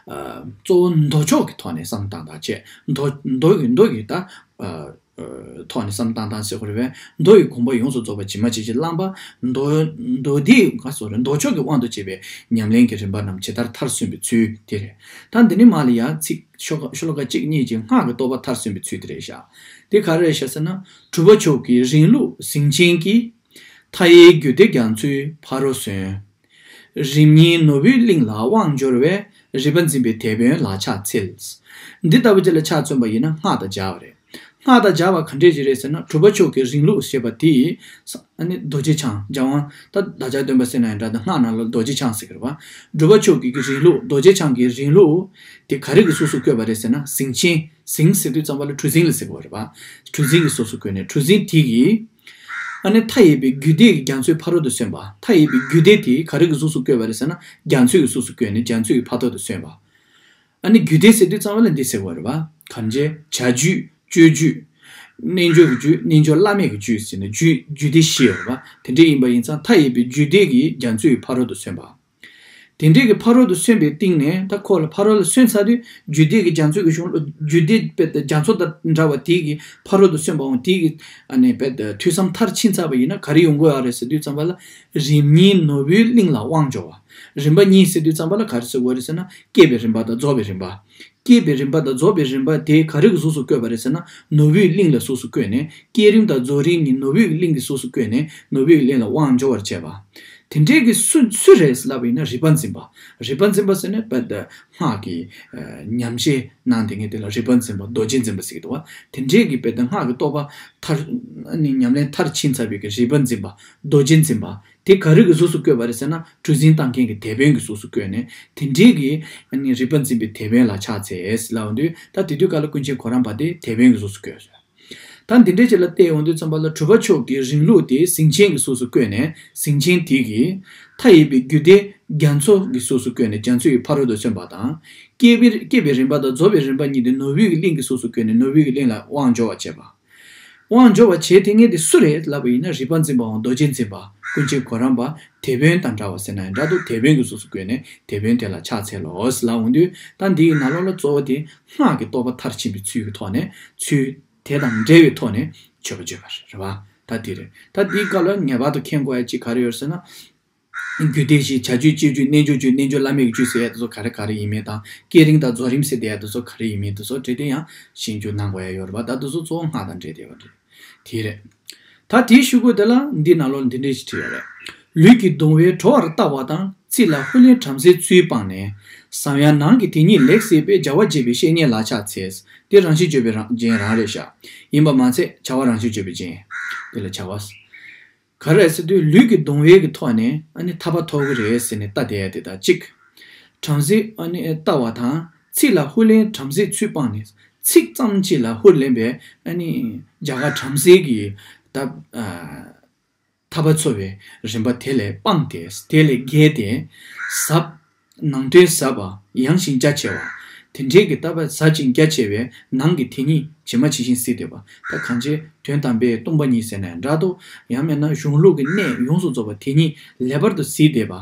ཨ་གཙོ་བོ་མདོ་ཕྱོགས་ཀྱི་ཐོག་ནས་བསམ་བློ་བཏང་སྟངས་བྱས། མདོ་མདོ་གི་མདོ་གི་ད་ཨ་ཨ་ཐོག་ནས་བསམ་བློ་བཏང་སྟངས་ཟེར་དགོས་རེད་པས། མདོ་ཡི་དགོངས་པ་ཡོངས་སུ་རྫོགས་པ་ཇི་མ་ཇི་བཞིན་བླངས་པ། མདོ་མདོ་སྡེའི་ག་སོགས་རེད། མདོ་ཕྱོགས་ཀྱི་དབང་དུ་བྱས་པའི་ཉམས་ལེན་གྱི་རིམ་པ་རྣམས་ཇི་ལྟར་མཐར་སོན་པའི་ཚུལ་དེ་རེད། ད་འདི་ནི་མ་ལ་ཡ་ཚིག་ཤོ་ཤོ་ལོ་ཀ་གཅིག་གཉིས་ཀྱི་སྔགས་ཀྱི་རྟོགས་པ་མཐར་སོན་པའི་ཚུལ་དེ་རེད་ཤག་དེ་ག་རེ་རེད་ཤག་ཟེར་ན། གྲུབ་པ་མཆོག་གི་རིང་ལུགས་ཟིང་ཆེན་གྱིས། མཐའ་ཡས་རྒྱུད་སྡེ་རྒྱ་མཚོའི་ཕ་རོལ་སོན། རིམ་གཉིས་ནོར་བུའི་གླིང་ལ་དབང་འབྱོར་བས། རིམ་པ་འཛིན་པའི་དེད་དཔོན་ལ་ཕྱག་འཚལ། འདི་ལྟ་བུ་ཅིག་ལ་ཕྱག་མཚོན་པ་ཡིན་ན་སྔགས་དང་སྦྱར་བ་རེད། སྔགས་དང་སྦྱར་བ་ག་འདྲས་ཅིག་རེད་ཟེར་ན། གྲུབ་པ་མཆོག་གི་རིང་ལུགས་ཞེས་པ་དེ། ཨ་ནི་རྡོ་རྗེ་འཆང་། སྦྱར་དབང་ད་བདག་ཅག་སྟོན་པ་ཟེར་ན་ཡང་འདྲ། ད་སྔགས་ནང་ལ་རྡོ་རྗེ་འཆང་ཟེར་གི་རེད་པ། གྲུབ་པ་མཆོག་གི་རིང་ལུགས། རྡོ་རྗེ་འཆང་གི་རིང་ལུགས་དེ་ག་རེ་གི་གཟུགས་སུ་བཀོད་པ་རེད་ཟེར་ན། ཟིང་ཆེན། ཟིང་ཟེར་དུས་ཙམ་པ་ལ་གྲུ་གཟིངས་ལ་ཟེར་གི་རེད་པ། གྲུ་གཟིངས་ཀྱི་གཟུགས་སུ་བཀོད་ནས། གྲུ་གཟིངས་དེ་གིས་ཨ་ནི་མཐའ་ཡས་པའི་རྒྱུད་སྡེ་གི་རྒྱ་མཚོའི་ཕ་རོལ་ཏུ་སོན་པ། མཐའ་ཡས་པའི་རྒྱུད་སྡེ་དེ་ག་རེ་གི་གཟུགས་སུ་བཀོད་པ་རེད་ཟེར་ན། རྒྱ་མཚོའི་གི་གཟུགས་སུ་བཀོད་ནས་རྒྱ་མཚོའི་གི་ཕ་རོལ་ཏུ་སོན་པ། ཨ་ནི་རྒྱུད་སྡེ་ཟེར་དུས་ཙམ་པ་ལ་འདི་ཟེར་བ་རེད་པ། གང་ཅི། བྱ་རྒྱུད། སྤྱོད་རྒྱུད། རྣལ་འབྱོར་གྱི་རྒྱུད། རྣལ་འབྱོར་བླ་མེད་ཀྱི་རྒྱུད་ཟེར་ནས་རྒྱུད་རྒྱུད་སྡེ་བཞི་ཡོད་རེད་པ། དེ་འདྲ་ཡིན་པ་ཡིན་ཙང་མཐའ་ཡས་པའི་རྒྱུད་སྡེ་གི་རྒྱ་མཚོའི་ཕ་རོལ་ཏུ་སོན་པ། དེ་འདྲའི་གི་ཕ་རོལ་ཏུ་སོན་པའི་སྟེང་ནས། ད་ཁོ་ལ་ཕ་རོལ་ལ་སོན་ཚར་དུས་རྒྱུད་སྡེ་གི་རྒྱ་མཚོ་གི་གཞུང་ལུགས། རྒྱུད་སྡེ་དཔེ་དེ་རྒྱ་མཚོ་དང་འདྲ་བ་དེ་གི་ཕ་རོལ་ཏུ་སོན་པའང་དེ་གི་ཨ་ནི་དཔེ་དེ་ཐོས་བསམ་མཐར་ཕྱིན་ཚར་བ་ཡིན་ན་ག་རེ་ཡོང་གི་ཡོད་རེད་ཟེར་དུས་ཙམ་པ་ལ། རིམ་གཉིས་ནོར་བུའི་གླིང་ལ་དབང་འབྱོར་བ། རིམ་པ་གཉིས་ཟེར་དུས་ཙམ་པ་ལ་ག་རེ་ཟེར་དགོས་རེད་ཟེར་ན། བསྐྱེད་པའི་རིམ་པ་དང་རྫོགས་པའི་རིམ་པ། བསྐྱེད་པའི་རིམ་པ་དང་རྫོགས་པའི་རིམ་པ་དེ་ག་རེ་གི་གཟུགས་སུ་བཀོད་པ་རེད་ཟེར་ན། ནོར་བུའི་གླིང་ལ་གཟུགས་སུ་བཀོད་ནས། བསྐྱེད་རིམ་དང་རྫོགས་རིམ་གཉིས་ནོར་བུའི་གླིང་གི་གཟུགས་སུ་བཀོད་ནས་ནོར་བུའི་གླིང་ལ་དབང་འབྱོར་བར་བྱེད་པ། དེ་འདྲའི་གི་སུ་སུ་རེད་ལབ་པ་ཡིན་ན་རིག་པ་འཛིན་པ། རིག་པ་འཛིན་པ་ཟེར་ནས་དཔེ་དེ་སྔགས་ཀྱི་ཨ་ཉམས་བཞེས་གནང་དེ་ངས་དེ་ལ་རིག་པ་འཛིན་པ་རྡོ་རྗེ་འཛིན་པ་ཟེར་གི་འདུག་བ། དེ་འདྲའི་གི་དཔེ་དེ་སྔགས་ཀྱི་རྟོགས་པ་མཐར་ཨ་ནི་ཉམས་ལེན་མཐར་ཕྱིན་ཚར་བའི་གི་རིག་པ་འཛིན་པ་རྡོ་རྗེ་འཛིན་པ། དེ་ག་རེ་གི་གཟུགས་སུ་བཀོད་པ་རེད་ཟེར་ན། གྲུ་གཟིངས་བཏང་མཁན་གྱི་དེད་དཔོན་གྱི་གཟུགས་སུ་བཀོད་ནས། དེ་འདྲའི་གི་ཨ་ནི་རིག་པ་འཛིན་པའི་དེད་དཔོན་ལ་ཕྱག་འཚལ་ལབ་འོང་དུས། ད་དེ་དུས་སྐབས་ལ་ཀུན་མཁྱེན་གོ་རམས་པ་དེ་དེད་དཔོན་གྱི་གཟུགས་སུ་བཀོད་ཟེར། ད་འདི་འདྲའི་ཅིག་ལ་བལྟས་ཡོང་དུས་ཙམ་པ་ལ་གྲུབ་པ་མཆོག་གི་རིང་ལུགས་དེ་ཟིང་ཆེན་གྱི་གཟུགས་སུ་བཀོད་ནས། ཟིང་ཆེན་དེ་གིས་མཐའ་ཡས་པའི་རྒྱུད་སྡེ་རྒྱ་མཚོ་གི་གཟུགས་སུ་བཀོད་ནས་རྒྱ་མཚོ་ཡི་ཕ་རོལ་ཏུ་སོན་པ་དང་། བསྐྱེད་པའི་བསྐྱེད་པའི་རིམ་པ་དང་རྫོགས་པའི་རིམ་པ་གཉིས་དེ་ནོར་བུའི་གླིང་གི་གཟུགས་སུ་བཀོད་ནས་ནོར་བུའི་གླིང་ལ་དབང་འབྱོར་བར་བྱེད་པ། དབང་འབྱོར་བ་བྱེད་དེ་ངེས་དེ་སུ་རེད་ལབ་པ་ཡིན་ན། རིག་པ་འཛིན་པའམ་རྡོ་རྗེ་འཛིན་པ། ཀུན་མཁྱེན་གོ་རམས་པ། དེད་དཔོན་དང་འདྲ་བ་ཟེར་ན་ཡང་འདྲ་འདུག་དེད་དཔོན་གྱི་གཟུགས་སུ་བཀོད་ནས་དེད་དཔོན་དེ་ལ་ཕྱག་འཚལ་ལོ་ཟེར་ལབ་འོང་དུས། ད་འདིའི་ནང་ལོགས་ལ་གཙོ་བོ་དེ་སྔགས་ཀྱི་རྟོགས་པ་མཐར་ཕྱིན་པའི་ཚུལ་གྱི་ཐོག་ནས། ཚུལ་དེ་དང་འབྲེལ་བའི་ཐོག་ནས་མཆོད་པ་བརྗོད་པ་རེད་བ། ད་འདི་རེད། ད་འདིའི་སྐབས་ལ་ངེས་པར་དུ་མཁྱེན་དགོས་ཡ་གཅིག་ག་རེ་ཡོད་ཟེར་ན། རྒྱུད་སྡེ་བཞི། བྱ་རྒྱུད། སྤྱོད་རྒྱུད། རྣལ་འབྱོར་རྒྱུད། རྣལ་འབྱོར་བླ་མེད་ཀྱི་རྒྱུད་ཟེར་ཡ་དེ་ཚོ་ག་རེ་ག་རེ་ཡིན་མིན་དང་། བསྐྱེད་རིམ་དང་རྫོགས་རིམ་ཟེར་བསྡད་ཡ་དེ་ཚོ་ག་རེ་ཡིན་མིན་དེ་ཚོ་འབྲེལ་ཏེ་ཡང་ཤེས་རྒྱུ་གནང་དགོས་ཡ་ཡོད་རེད་པ། ད་དེ་ཚོ་གཙོ་བོ་སྔགས་དང་འབྲེལ་བསྡད་པ་རེད། དེ་རེད། ད་དེའི་གཞུག་གུ་དེ་ལ་འདི་ནང་ལོགས་ལ་འདི་འདྲས་ཞིག་བྲིས་ཡོད་རེད། ལུས་ཀྱི་གདུང་བས་གྲོལ་བར་ལྟ་བ་དང་། ཚིག་ལ་ཧུར་ལེན་བྲམ་ཟེའི་ཚུལ་སྤངས་ནས། བསམ་ཡང་ནང་གི་དེ་ཉིད་ལེགས་གཟིགས་པས། རྒྱལ་བ་དགྱེས་པའི་བཤེས་གཉེན་ལ་ཕྱག་འཚལ། དེ་རང་བཞིན་བརྗོད་པའི་རང་རྒྱན་རང་རེད་ཤག་ཡིན་པ་མ་ཚད་བྱ་བ་རང་བཞིན་བརྗོད་པའི་རྒྱན། དེ་ལ་བྱ་བ། ག་རེ་ཟེར་དུས་ལུས་ཀྱི་གདུང་བའི་གི་ཐོག་ནས་ཨ་ནི་ཐར་པ་ཐོབ་གི་རེད་ཟེར་ནས་ལྟ་བསྡད་ཡ་དེ་དང་གཅིག་བྲམ་ཟེ་ཨ་ནི་ལྟ་བ་དང་། ཚིག་ལ་ཧུར་ལེན་བྲམ་ཟེའི་ཚུལ་སྤངས་ནས། ཚིག་ཙམ་གཅིག་ལ་ཧུར་ལེན་པའི་ཨ་ནི་རྒྱ་གར་བྲམ་ཟེ་གི་ད་ཨ་ཐར་པ་འཚོལ་བའི་རིམ་པ་དེ་ལས་སྤངས་ཏེ། དེ་ལས་བརྒལ་ཏེ། ཟབ། ནང་དོན་ཟབ་པ། ཡངས་ཤིང་རྒྱ་ཆེ་བ། དེ་འདྲའི་གི་ལྟ་བ་ཟབ་ཅིང་རྒྱ་ཆེ་བའི་ནང་གི་དེ་ཉིད་ཇི་མ་ཇི་བཞིན་གཟིགས་བསྡད་པ། ད་གང་ཅི་དོན་དམ་པའི་སྟོང་པ་ཉིད་ཟེར་ན་ཡང་འདྲ་འདུག་ཡང་མིན་ན་གཞུང་ལུགས་ཀྱི་གནད་ཡོངས་སུ་རྫོགས་པ་དེ་ཉིད་ལེགས་པར་དུ་གཟིགས་བསྡད་པ།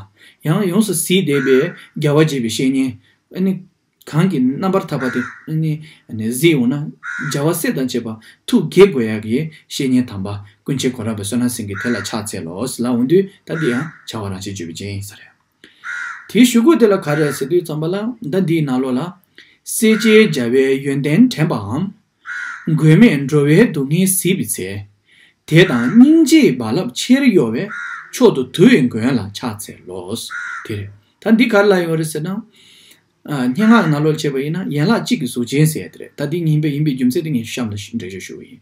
ཡང་ཡོངས་སུ་གཟིགས་བསྡད་པའི་རྒྱལ་བ་དགྱེས་པའི་བཤེས་གཉེན། ཨ་ནི་གང་གི་རྣམ་པར་ཐར་པ་དེ་ཨ་ནི་ཨ་ནི་གཟིགས་འོང་ན། རྒྱལ་བ་སྲས་དང་བཅས་པ་ཐུགས་དགྱེས་དགོས་ཡག་གི་བཤེས་གཉེན་དམ་པ་ཀུན་མཁྱེན་གོ་རམས་པ་བསོད་ནམས་སེང་གེ་དེ་ལ་ཕྱག་འཚལ་ལོ་ཟེར་ལབ་འོང་དུས། ད་འདི་ཡང་བྱ་བ་རང་བཞིན་བརྗོད་པའི་རྒྱན་ཡིན་ས་རེད། དེའི་གཞུག་གུ་དེ་ལ་ག་རེ་ཟེར་དུས་ཙམ་པ་ལ། ད་འདིའི་ནང་ལོགས་ལ། སྲས་བཅས་བྱ་བའི་ཡོན་ཏན་དྲན་པའམ། མགོན་མེད་འགྲོ་བའི་སྡུག་བསྔལ་གཟིགས་པའི་ཚེ། དད་དང་སྙིང་རྗེའི་རྦ་རླབས་ཆེར་གཡོ་བས། མཆོག་ཏུ་དུ་བའི་མགོན་ལ་ཕྱག་འཚལ་ལོ། དེ་རེད། ད་འདི་ག་རེ་ལབ་ཡོད་རེད་ཟེར་ན། ཨ། སྙན་ངག་གི་ནང་ལོགས་ལ་བྱས་པ་ཡིན་ན་ཡན་ལག་གཅིག་གི་གཟུགས་ཅན་ཟེར་ཡ་དེ་རེད། ད་འདི་ཡིན་པའི་ཡིན་པའི་རྒྱུ་མཚན་དེ་ངས་གཤམ་ལ་འགྲེལ་བརྗོད་ཞུ་གི་ཡིན།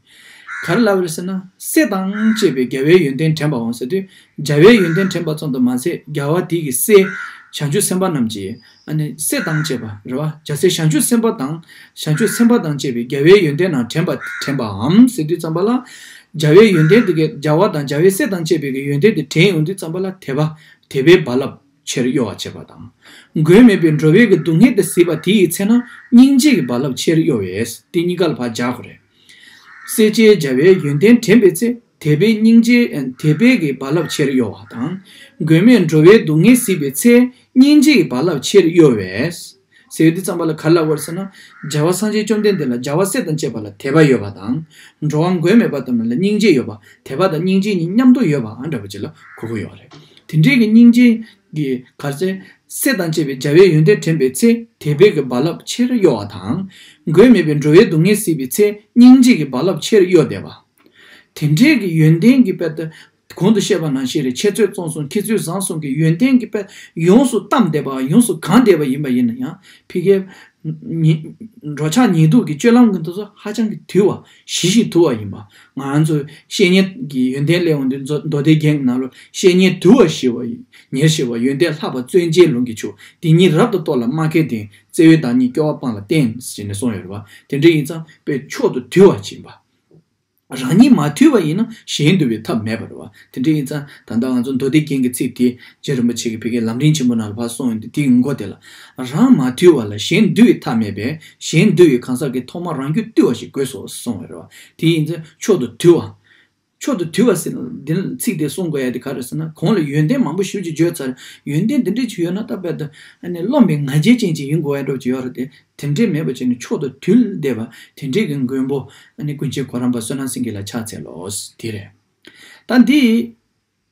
ག་རེ་ལབ་པ་རེད་ཟེར་ན། སྲེད་དང་བཅས་པའི་རྒྱལ་བའི་ཡོན་ཏན་དྲན་པའམ་ཟེར་དུས། རྒྱལ་བའི་ཡོན་ཏན་དྲན་པ་ཙམ་དུ་མ་ཟད། རྒྱལ་བ་དེ་གི་སྲས་བྱང་ཆུབ་སེམས་དཔའ་རྣམས་ཀྱི། ཨ་ནི་སྲེད་དང་བཅས་པ་རེད་བ། རྒྱལ་སྲས་བྱང་ཆུབ་སེམས་དཔའ་དང་། བྱང་ཆུབ་སེམས་དཔའ་དང་བཅས་པའི་རྒྱལ་བའི་ཡོན་ཏན་རྣམས་དྲན་པ་དྲན་པའམ་ཟེར་དུས་ཙམ་པ་ལ། རྒྱལ་བའི་ཡོན་ཏན་དེ་གའི་རྒྱལ་བ་དང་རྒྱལ་བའི་སྲས་དང་བཅས་པའི་གི་ཡོན་ཏན་དེ་དྲན་ཡོང་དུས་ཙམ་པ་ལ། དད་པ། དད་པའི་རྦ་རླབས་ཆེར་གཡོ་བར་བྱེད་པ་དང་། མགོན་མེད་པའི་འགྲོ་བའི་གི་སྡུག་བསྔལ་དེ་གཟིགས་པ་དེ་ཡི་ཚེ་ན་སྙིང་རྗེ་གི་རྦ་རླབས་ཆེར་གཡོ་བས། དེ་གཉིས་ཀ་ལ་ཕར་སྦྱར་དགོས་རེད། སྲས་བཅས་རྒྱལ་བའི་ཡོན་ཏན་དྲན་པའི་ཚེ། དད་པའི་སྙིང་རྗེ། དད་པའི་གི་རྦ་རླབས་ཆེར་གཡོ་བ་དང་། མགོན་མེད་འགྲོ་བའི་སྡུག་བསྔལ་གཟིགས་པའི་ཚེ། སྙིང་རྗེ་གི་རྦ་རླབས་ཆེར་གཡོ་བས། ཟེར་དུས་ཙམ་པ་ལ་ག་རེ་ལབ་པ་རེད་ཟེར་ན། རྒྱལ་བ་སངས་རྒྱས་བཅོམ་ལྡན་འདས་ལ་རྒྱལ་བ་སྲས་དང་བཅས་པ་ལ་དད་པ་ཡོད་པ་དང་། འགྲོ་བ་མགོན་མེད་པ་དང་ལ་སྙིང་རྗེ་ཡོད་པ། དད་པ་དང་སྙིང་རྗེ་གཉིས་མཉམ་དུ་ཡོད་པ་འདྲ་པོ་ཅིག་ལ་གོ་གི་ཡོད་རེད། དེ་འདྲའི་གི་སྙིང་རྗེ་གི་ག་རེ་ཟེར། སྲས་དང་བཅས་པའི་རྒྱལ་བའི་ཡོན་ཏན་དྲན་པའི་ཚེ། དད་པའི་གི་རྦ་རླབས་ཆེར་གཡོ་བ་དང་། མགོན་མེད་པའི་འགྲོ་བའི་སྡུག་བསྔལ་གཟིགས་པའི་ཚེ། སྙིང་རྗེ་གི་རྦ་རླབས་ཆེར་གཡོ་བསྡད་པ། དེ་འདྲའི་གི་ཡོན་ཏན་གྱི་དཔེ་ལྟ། གོང་དུ་བཤད་པ་ནང་བཞིན་རེད། འཆད་རྩོད་རྩོམ་གསུམ། མཁས་བཙུན་བཟང་གསུམ་གྱི་ཡོན་ཏན་གྱི་དཔེ་ཡོངས་སུ་གཏམས་བསྡད་པ། ཡོངས་སུ་གང་བསྡད་པ་ཡིན་པ་ཡིན་ན་ཡང་། ཕ་གིའི་ཉི་འགྲོ་འཆག་ཉལ་འདུག་གི་སྤྱོད་ལམ་གྱི་འདུ་ཚོགས་ཧ་ཅང་གི་དུལ་བ། ཞི་ཞིང་དུལ་བ་ཡིན་པ། ང་རང་ཚོ་བཤེས་གཉེན་གྱི་ཡོན་ཏན་སླེབས་འོང་དུས་མདོ་མདོ་སྡེ་རྒྱན་གྱི་ནང་ལོགས། བཤེས་གཉེན་དུལ་བ་ཞི་བ་ཉེར་ཞི་བ། ཡོན་ཏན་ལྷག་པ་བརྩོན་ཅན་ལུང་གིས་ཕྱུག་དེ་ཉིད་རབ་ཏུ་རྟོགས་ལ་སྨྲ་མཁས་ལྡན། བརྩེ་བའི་བདག་ཉིད་སྐྱོ་བ་སྤངས་ལ་བསྟེན། ཟེར་ནས་གསུངས་ཡོད་རེད་བ། དེ་འདྲ་ཡིན་ཙང་དཔེ་མཆོག་ཏུ་དུལ་བ་ཅིག་ཡིན་པ། རང་ཉིད་མ་དུལ་བ་ཡིན་ན་གཞན་འདུལ་བའི་ཐབས་མེད་པ་རེད་བ། དེ་འདྲ་ཡིན་ཙང་ད་ལྟ་ང་ཚོ་མདོ་སྡེ་རྒྱན་གྱི་ཚིག་དེ་རྗེ་རིན་པོ་ཆེ་གིས་ཕ་གིའི་ལམ་རིམ་ཆེན་པོ་ནང་ལ་ཕར་གསུངས་ཡོང་དུས། དེའི་མགོ་དེ་ལ། རང་མ་དུལ་བ་ལ་གཞན་འདུལ་བའི་ཐབས་མེད་པས། གཞན་འདུལ་བའི་གང་ཟག་གིས། ཐོག་མར་རང་རྒྱུད་བཏུལ་བ་ཞིག་དགོས་སོ། གསུངས་པ་རེད་བ། དེ་ཡིན་ཙང་མཆོག་ཏུ་དུལ་བ། མཆོག་ཏུ་དུལ་བ་ཟེར་འདི་ཚིག་དེ་གསུང་དགོས་ཡ་དེ་ག་རེ་ཟེར་ན། གོང་ལ་ཡོན་ཏན་མང་པོ་ཞེ་པོ་ཅིག་བརྗོད་ཚར། ཡོན་ཏན་འདི་འདྲ་ཅིག་ཡོད་ན་ད་དཔེ་ད་ཨ་ནི་རློམ་པའི་ང་རྒྱལ་ཅན་ཅིག་ཡིན་དགོས་ཡ་འདྲ་པོ་ཅིག་ཡོད་རེད་དེ། དེ་འདྲས་མེད་པ་བྱས་ནས་མཆོག་ཏུ་དུལ་བསྡད་པ། དེ་འདྲས་ཀྱི་མགོན་པོ་ཨ་ནི་ཀུན་མཁྱེན་གོ་རམས་པ་བསོད་ནམས་སེང་གེ་ལ་ཕྱག་འཚལ་ལོ། དེ་རེད། ད་འདི་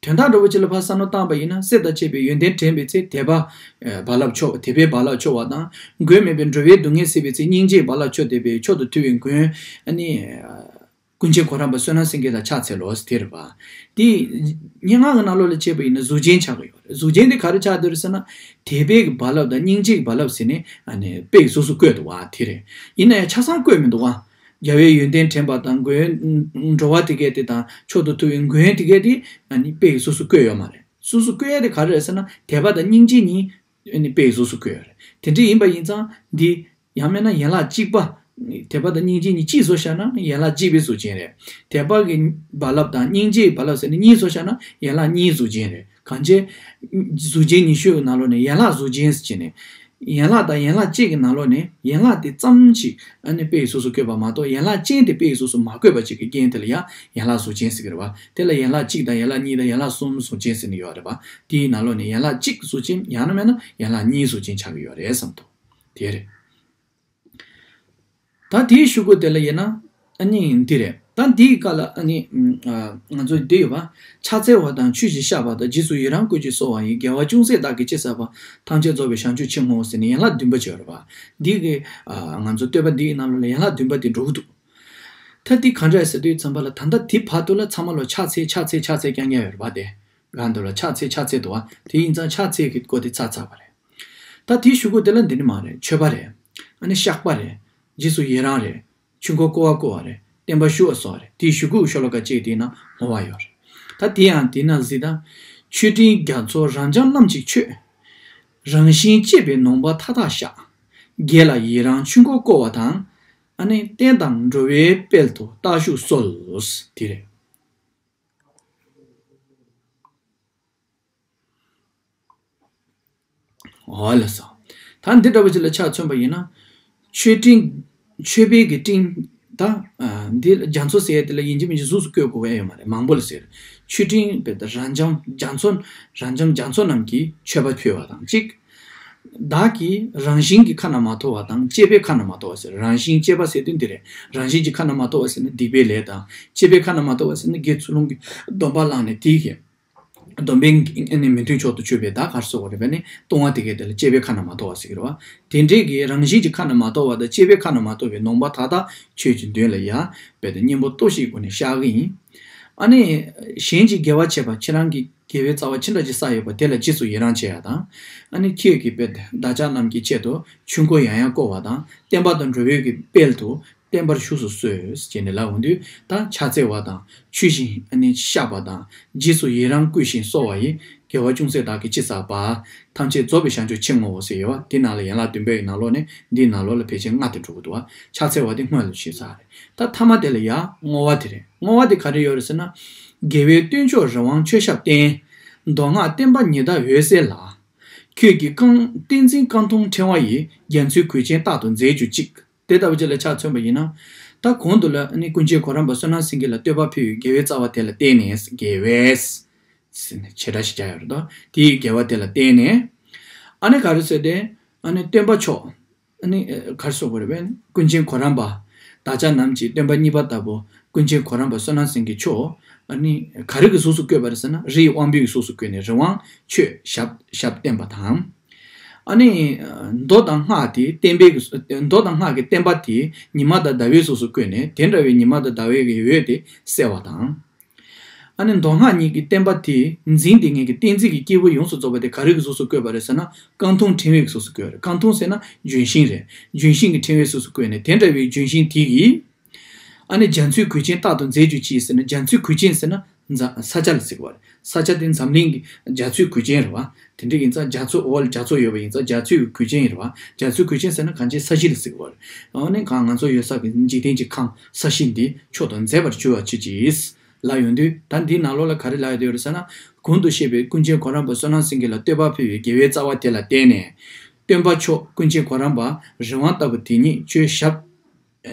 དོན་དག་འདྲ་པོ་ཅིག་ལ་ཕར་བསམ་བློ་བཏང་པ་ཡིན་ན། སྲས་དང་བཅས་པའི་ཡོན་ཏན་དྲན་པའི་ཚེ། དད་པ་རྦ་རླབས་ཆོག་དད་པའི་རྦ་རླབས་ཆོག་པ་དང་། མགོན་མེད་པའི་འགྲོ་བའི་སྡུག་བསྔལ་གཟིགས་པའི་ཚེ། སྙིང་རྗེའི་རྦ་རླབས་ཆོག་བསྡད་པའི་མཆོག་ཏུ་དུལ་བའི་མགོན། ཨ་ནི། ཀུན་མཁྱེན་གོ་རམས་པ་བསོད་ནམས་སེང་གེ་ལ་ཕྱག་འཚལ་ལོ། དེ་རེད་པ། དེ་སྙན་ངག་གི་ནང་ལོགས་ལ་བྱས་པ་ཡིན་ན་གཟུགས་ཅན་ཆགས་ཀྱི་ཡོད་རེད། གཟུགས་ཅན་དེ་ག་རེ་ཆགས་བསྡད་རེད་ཟེར་ན། དད་པའི་གི་རྦ་རླབས་དང་སྙིང་རྗེའི་རྦ་རླབས་ཟེར་ནས་ཨ་ནི་དཔེ་གི་གཟུགས་སུ་བཀོད་འདུག་བ། དེ་རེད། ཡིན་ན་ཡང་ཆ་ཚང་བཀོད་མི་འདུག་བ། རྒྱལ་བའི་ཡོན་ཏན་དྲན་པ་དང་། མགོན། འགྲོ་བ་དེ་གས་དེ་དང་། མཆོག་ཏུ་དུལ་བའི་མགོན་དེ་གས་དེ་ཨ་ནི་དཔེ་གི་གཟུགས་སུ་བཀོད་ཡོད་མ་རེད། གཟུགས་སུ་བཀོད་ཡ་དེ་ག་རེ་རེད་ཟེར་ན། དད་པ་དང་སྙིང་རྗེ་གཉིས་ཨ་ནི་དཔེ་གི་གཟུགས་སུ་བཀོད་ཡོད་རེད། དེ་འདྲ་ཡིན་པ་ཡིན་ཙང་འདི། ཡང་མིན་ན་ཡན་ལག་གཅིག་པ། དད་པ་དང་སྙིང་རྗེ་གཉིས་གཅིག་བཟོ་བཞག་ན་ཡན་ལག་གཅིག་པའི་གཟུགས་ཅན་རེད། དད་པ་གི་རྦ་རླབས་དང་སྙིང་རྗེའི་རྦ་རླབས་ཟེར་ནས་གཉིས་བཟོ་བཞག་ན་ཡན་ལག་གཉིས་གཟུགས་ཅན་རེད། གང་བྱས། གཟུགས་ཅན་ཉི་ཤུ་ཡི་ནང་ལོགས་ནས་ཡན་ལག་གཟུགས་ཅན་ཟེར་བྱས་ནས། ཡན་ལག་དང་ཡན་ལག་གཅིག་གི་ནང་ལོགས་ནས་ཡན་ལག་དེ་ཙམ་ཞིག་ཨ་ནི་དཔེ་ཡི་གཟུགས་སུ་བཀོད་པ་མ་གཏོགས། ཡན་ལག་ཅན་དེ་དཔེ་ཡི་གཟུགས་སུ་མ་བཀོད་པ་ཅིག་གི་རྐྱེན་དེ་ལ་ཡང་ཡན་ལག་གཟུགས་ཅན་ཟེར་གྱི་རེད་བ། དེ་ལ་ཡན་ལག་གཅིག་དང་ཡན་ལག་གཉིས་དང་ཡན་ལག་གསུམ་གཟུགས་ཅན་ཟེར་ནས་ཡོད་རེད་བ། དེའི་ནང་ལོགས་ནས་ཡན་ལག་གཅིག་གཟུགས་ཅན། ཡང་ན་མིན་ན་ཡན་ལག་གཉིས་གཟུགས་ཅན་ཆགས་ཀྱི་ཡོད་རེད་བསམ་འདུག་དེ་རེད། ད་དེའི་གཞུག་གུ་དེ་ལ་ཡིན་ན། ཨ་ནི་འདི་རེད། ད་འདིའི་སྐབས་ལ་ཨ་ནི་ཨ་ང་ཚོ་འདི་ཡོད་པ། ཕྱག་འཚལ་བ་དང་ཆོས་ཀྱི་བཤགས་པ་དང་། རྗེས་སུ་ཡི་རང་བསྐུལ་གྱིས་གསོལ་བ་ཡི། དགེ་བ་ཅུང་ཟད་བདག་གིས་ཅི་བསགས་པ། ཐམས་ཅད་རྫོགས་པའི་བྱང་ཆུབ་ཕྱིར་བསྔོའོ་ཟེར་ནས་ཡན་ལག་བདུན་པ་ཅིག་ཡོད་རེད་པ། འདི་གི་ཨ་ང་ཚོ་བསྟོད་པ་འདིའི་ནང་ལོགས་ལ་ཡན་ལག་བདུན་པ་འདི་འགྲོ་གི་འདུག་ད་འདི་ག་འདྲ་ཟེར་དུས་ཙམ་པ་ལ། ད་ལྟ་འདི་བར་དུ་ལ་ཚང་མ་ལོ་ཕྱག་འཚལ་ཕྱག་འཚལ་ཕྱག་འཚལ་རྐྱང་རྐྱང་ཡོད་རེད་པ། དེ་གང་འདུག་ལ་ཕྱག་འཚལ་ཕྱག་འཚལ་འདུག་བ། དེ་ཡིན་ཙང་ཕྱག་འཚལ་གྱི་སྐོར་དེ་ཚར་ཚར་བ་རེད། ད་དེའི་གཞུག་གུ་དེ་ལ་འདི་ནི་མ་རེད། མཆོད་པ་རེད། ཨ་ནི་བཤགས་པ་རེད། རྗེས་སུ་ཡི་རང་རེད། ཆོས་འཁོར་བསྐོར་བ་བསྐོར་བ་རེད། བརྟན་པ་ཞུ་བ་སོགས་རེད། དེའི་གཞུག་གུ་ཤོ་ལོ་ཀ་གཅིག་དེའི་ནང་བསྔོ་བ་ཡོད་རེད། ད་དེ་ཡང་དེའི་ནང་གཟིགས་དང་། མཆོད་སྤྲིན་རྒྱ་མཚོ་རབ་འབྱམས་རྣམས་ཀྱིས་མཆོད། རང་བཞིན་གཅེས་པའི་ནོངས་པ་མཐའ་དག་བཤགས། དགེ་ལ་ཡི་རང་ཆོས་འཁོར་བསྐོར་བ་དང་། ཨ་ནི་བསྟན་དང་འགྲོ་བའི་དཔལ་དུ་རྟག་བཞུགས་གསོལ། དེ་རེད། འོ་ལགས་སོ། ད་འདི་འདྲ་བོ་ཅིག་ལ་ཆ་མཚོན་པ་ཡིན་ན། མཆོད་སྤྲིན། མཆོད་པའི་གི་སྤྲིན། ད་ཨ་འདི་རྒྱ་མཚོ་ཟེར་ཡ་དེ་ལ་ཡིན་གཅིག་མིན་གཅིག་གཟུགས་སུ་བཀོད་དགོས་པ་ཡོད་མ་རེད། མང་པོ་ལ་ཟེར། མཆོད་སྤྲིན་དཔེ་ད་རབ་འབྱམས་རྒྱ་མཚོ། རབ་འབྱམས་རྒྱ་མཚོ་རྣམས་ཀྱིས་མཆོད་པ་ཕུལ་བ་དང་གཅིག་བདག་གིས་རང་བཞིན་གྱི་ཁ་ན་མ་ཐོ་བ་དང་། གཅེས་པའི་ཁ་ན་མ་ཐོ་བ་ཟེར། རང་བཞིན་གཅེས་པ་ཟེར་དོན་འདི་རེད། རང་བཞིན་གྱི་ཁ་ན་མ་ཐོ་བ་ཟེར་ན་སྡིག་པའི་ལས་དང་། གཅེས་པའི་ཁ་ན་མ་ཐོ་བ་ཟེར་ན་དགེ་ཚུལ་སློང་གི་སྡོམ་པ་བླངས་ནས་དེའི་གི་སྡོམ་པའི་ནི་མི་མཐུན་ཕྱོགས་སུ་སྤྱོད་པའི་ད་གར་སོགས་པ་རེད་པས་ནི། ལྟུང་བ་དེ་གའི་དེ་ལ་གཅེས་པའི་ཁ་ན་མ་ཐོ་བ་ཟེར་གྱི་རེད་བ། དེ་འདྲའི་གི་རང་བཞིན་གྱི་ཁ་ན་མ་ཐོ་བ་དང་། གཅེས་པའི་ཁ་ན་མ་ཐོ་བའི་ནོངས་པ་མཐའ་དག་ཆོས་ཀྱི་དོན་ལ་ཡང་དཔེ་དེ་གཉེན་པོ་སྟོབས་བཞིའི་སྒོ་ནས་བཤགས་ཀྱི་ཡིན། ཨ་ནི་གཞན་གྱི་དགེ་བ་བྱེད་པ། ཁྱེད་རང་གི་ དགེ་བའི་རྩ་བ་ཅི་འདྲ་ཅིག་བསགས་ཡོད་པ་དེ་ལ་རྗེས་སུ་ཡི་རང་བྱེད་ཡ་དང་། ཨ་ནི་ཁྱེད་ཀྱིས་དཔེ་བདག་ཅག་རྣམས་ཀྱི་ཆེད་དུ་ཆོས་འཁོར་ཡང་ཡང་བསྐོར་བ་དང་། བསྟན་པ་དང་འགྲོ་བའི་གི་དཔལ་དུ་བརྟན་པར་བཞུགས་སུ་གསོལ་ཞེས་ནས་ལབ་འོང་དུས། ད་ཕྱག་འཚལ་བ་དང་ཆོས་བཞིན་ཨ་ནི་བཤགས་པ་དང་། རྗེས་སུ་ཡི་རང་བསྐུལ་ཞིང་གསོལ་བ་ཡི། དགེ་བ་ཅུང་ཟད་བདག་གིས་ཅི་བསགས་པ། ཐམས་ཅད་རྫོགས་པའི་བྱང་ཆུབ་ཕྱིར་བསྔོའོ་ཟེར་ཡོད་པ་དེ་ནང་ལ་ཡན་ལག་བདུན་པའི་ནང་ལོགས་ནས་འདིའི་ནང་ལོགས་ལ་ཕལ་ཆེར་ལྔ་དེ་འགྲོ་གི་འདུག་བ། ཕྱག་འཚལ་བ་དེ་སྔོན་ལ་ཞུས་ཚར་རེད། ད་ཐ་མ་དེ་ལ་ཡ་བསྔོ་བ་དེ་རེད། བསྔོ་བ་དེ་ག་རེ་ཡོད་རེད་ཟེར་ན། རྒྱལ་བའི་སྟོན་མཆོག་རི་དབང་མཆོད་བཤམས་བརྟན། མདོ་སྔགས་བསྟན་པ་ཉི་ཟླ་འོད་གསལ་ལ། ཁྱོད་ཀྱི་རྐང་བསྟན་འཛིན་རྐང་འཐུང་ཕྲེང་བ་ཡིས། རྒྱ་མཚོའི་གོས་ཆེན་རྟག་ཏུ་མཛེས་གྱུར་ཅིག་དེ་ལྟ་བུ་ཅིག་ལ་ཕྱག་མཚོན་པ་ཡིན་ན། ད་གོང་དུ་ལ་ནི་ཀུན་མཁྱེན་གོ་རམས་པ་བསོད་ནམས་སེང་གེ་ལ་བསྟོད་པ་ཕུལ་བའི་དགེ་བའི་རྩ་བ་དེ་ལ་བརྟེན་ནས། དགེ་བས་ཟེར་ནས་ཆེ་ཕྲ་ཞིག་བྱ་ཡོད་རེད་དོ། དེའི་དགེ་བ་དེ་ལ་བརྟེན་ནས། ཨ་ནི་ག་རེ་ཟེར་ཏེ། ཨ་ནི་སྟོན་པ་མཆོག་ཨ་ནི་ག་རེ་ཟེར་དགོས་རེད་པས། ཀུན་མཁྱེན་གོ་རམས་པ། བདག་ཅག་རྣམས་ཀྱི་སྟོན་པ་གཉིས་པ་ལྟ་བུ་ཀུན་མཁྱེན་གོ་རམས་པ་བསོད་ནམས་སེང་གེ་མཆོག་ཨ་ནི་ག་རེ་གི་གཟུགས་སུ་བཀོད་པ་རེད་ཟེར་ན། རིའི་དབང་པོའི་གཟུགས་སུ་བཀོད་ནས་རི་དབང་མཆོད་བཤམས་བཤམས་བརྟན་པ་དང་། ཨ་ནི་མདོ་དང་སྔགས་དེ་བསྟན་པའི་གི་མདོ་དང་སྔགས་ཀྱི་བསྟན་པ་དེ་ཉི་མ་དང་ཟླ་བའི་གཟུགས་སུ་བཀོད་ནས། དེ་འདྲ་བའི་ཉི་མ་དང་ཟླ་བའི་གི་འོད་དེ་གསལ་བ་དང་། ཨ་ནི་མདོ་སྔགས་གཉིས་ཀྱི་བསྟན་པ་དེ་འཛིན་བདེ་ངེས་ཀྱི་བསྟན་འཛིན་གྱི་སྐྱེས་བུ་ཡོངས་སུ་རྫོགས་པ་དེ་ག་རེ་གི་གཟུགས་སུ་བཀོད་པ་རེད་ཟེར་ན། རྐང་འཐུང་ཕྲེང་བའི་གཟུགས་སུ་བཀོད་རེད། རྐང་འཐུང་ཟེར་ན་ལྗོན་ཤིང་རེད། ལྗོན་ཤིང་གི་ཕྲེང་བའི་གཟུགས་སུ་བཀོད་ནས། དེ་འདྲ་བའི་ལྗོན་ཤིང་དེ་ཡིས། ཨ་ནི་རྒྱ་མཚོའི་གོས་ཆེན་རྟག་ཏུ་མཛེས་གྱུར་ཅིག་ཟེར་ན། རྒྱ་མཚོའི་གོས་ཆེན་ཟེར་ན་འཛམ་ས་ཆ་ལ་ཟེར་གི་བ་རེད། ས་ཆ་དེ་འཛམ་གླིང་གི་རྒྱ་མཚོའི་གོས་ཆེན་རེད་བ། དེ་འདྲ་ཡིན་ཙང་རྒྱ་མཚོ་འོག་ལ་རྒྱ་མཚོ་ཡོད་པ་ཡིན་ཙང་རྒྱ་མཚོའི་གོས་ཆེན་རེད་བ། རྒྱ་མཚོའི་གོས་ཆེན་ཟེར་ན་གང་ཅི་ས་གཞི་ལ་ཟེར་གི་བ་རེད། ཨ་ནི་གང་ང་ཚོ་ཡོད་ས་གི་འཇིག་རྟེན་གྱི་ཁམས་ས་གཞི་འདི་མཆོག་ཏུ་མཛེས་པར་གྱུར་པར་གྱུར་ཅིག་ལབ་ཡོང་དུས། ད་འདིའི་ནང་ལོགས་ལ་ག་རེ་ལབ་ཡོད་རེད་ཟེར་ན། གོང་དུ་བཤད་པའི་ཀུན་མཁྱེན་གོ་རམས་པ་བསོད་ནམས་སེང་གེ་ལ་བསྟོད་པ་ཕུལ་བའི་དགེ་བའི་རྩ་བ་དེ་ལ་བརྟེན་ནས། སྟོན་པ་མཆོག་ཀུན་མཁྱེན་གོ་རམས་པ་རི་དབང་ལྟ་བུ་དེ་ཉིད་ཁྱོད་ཞབས་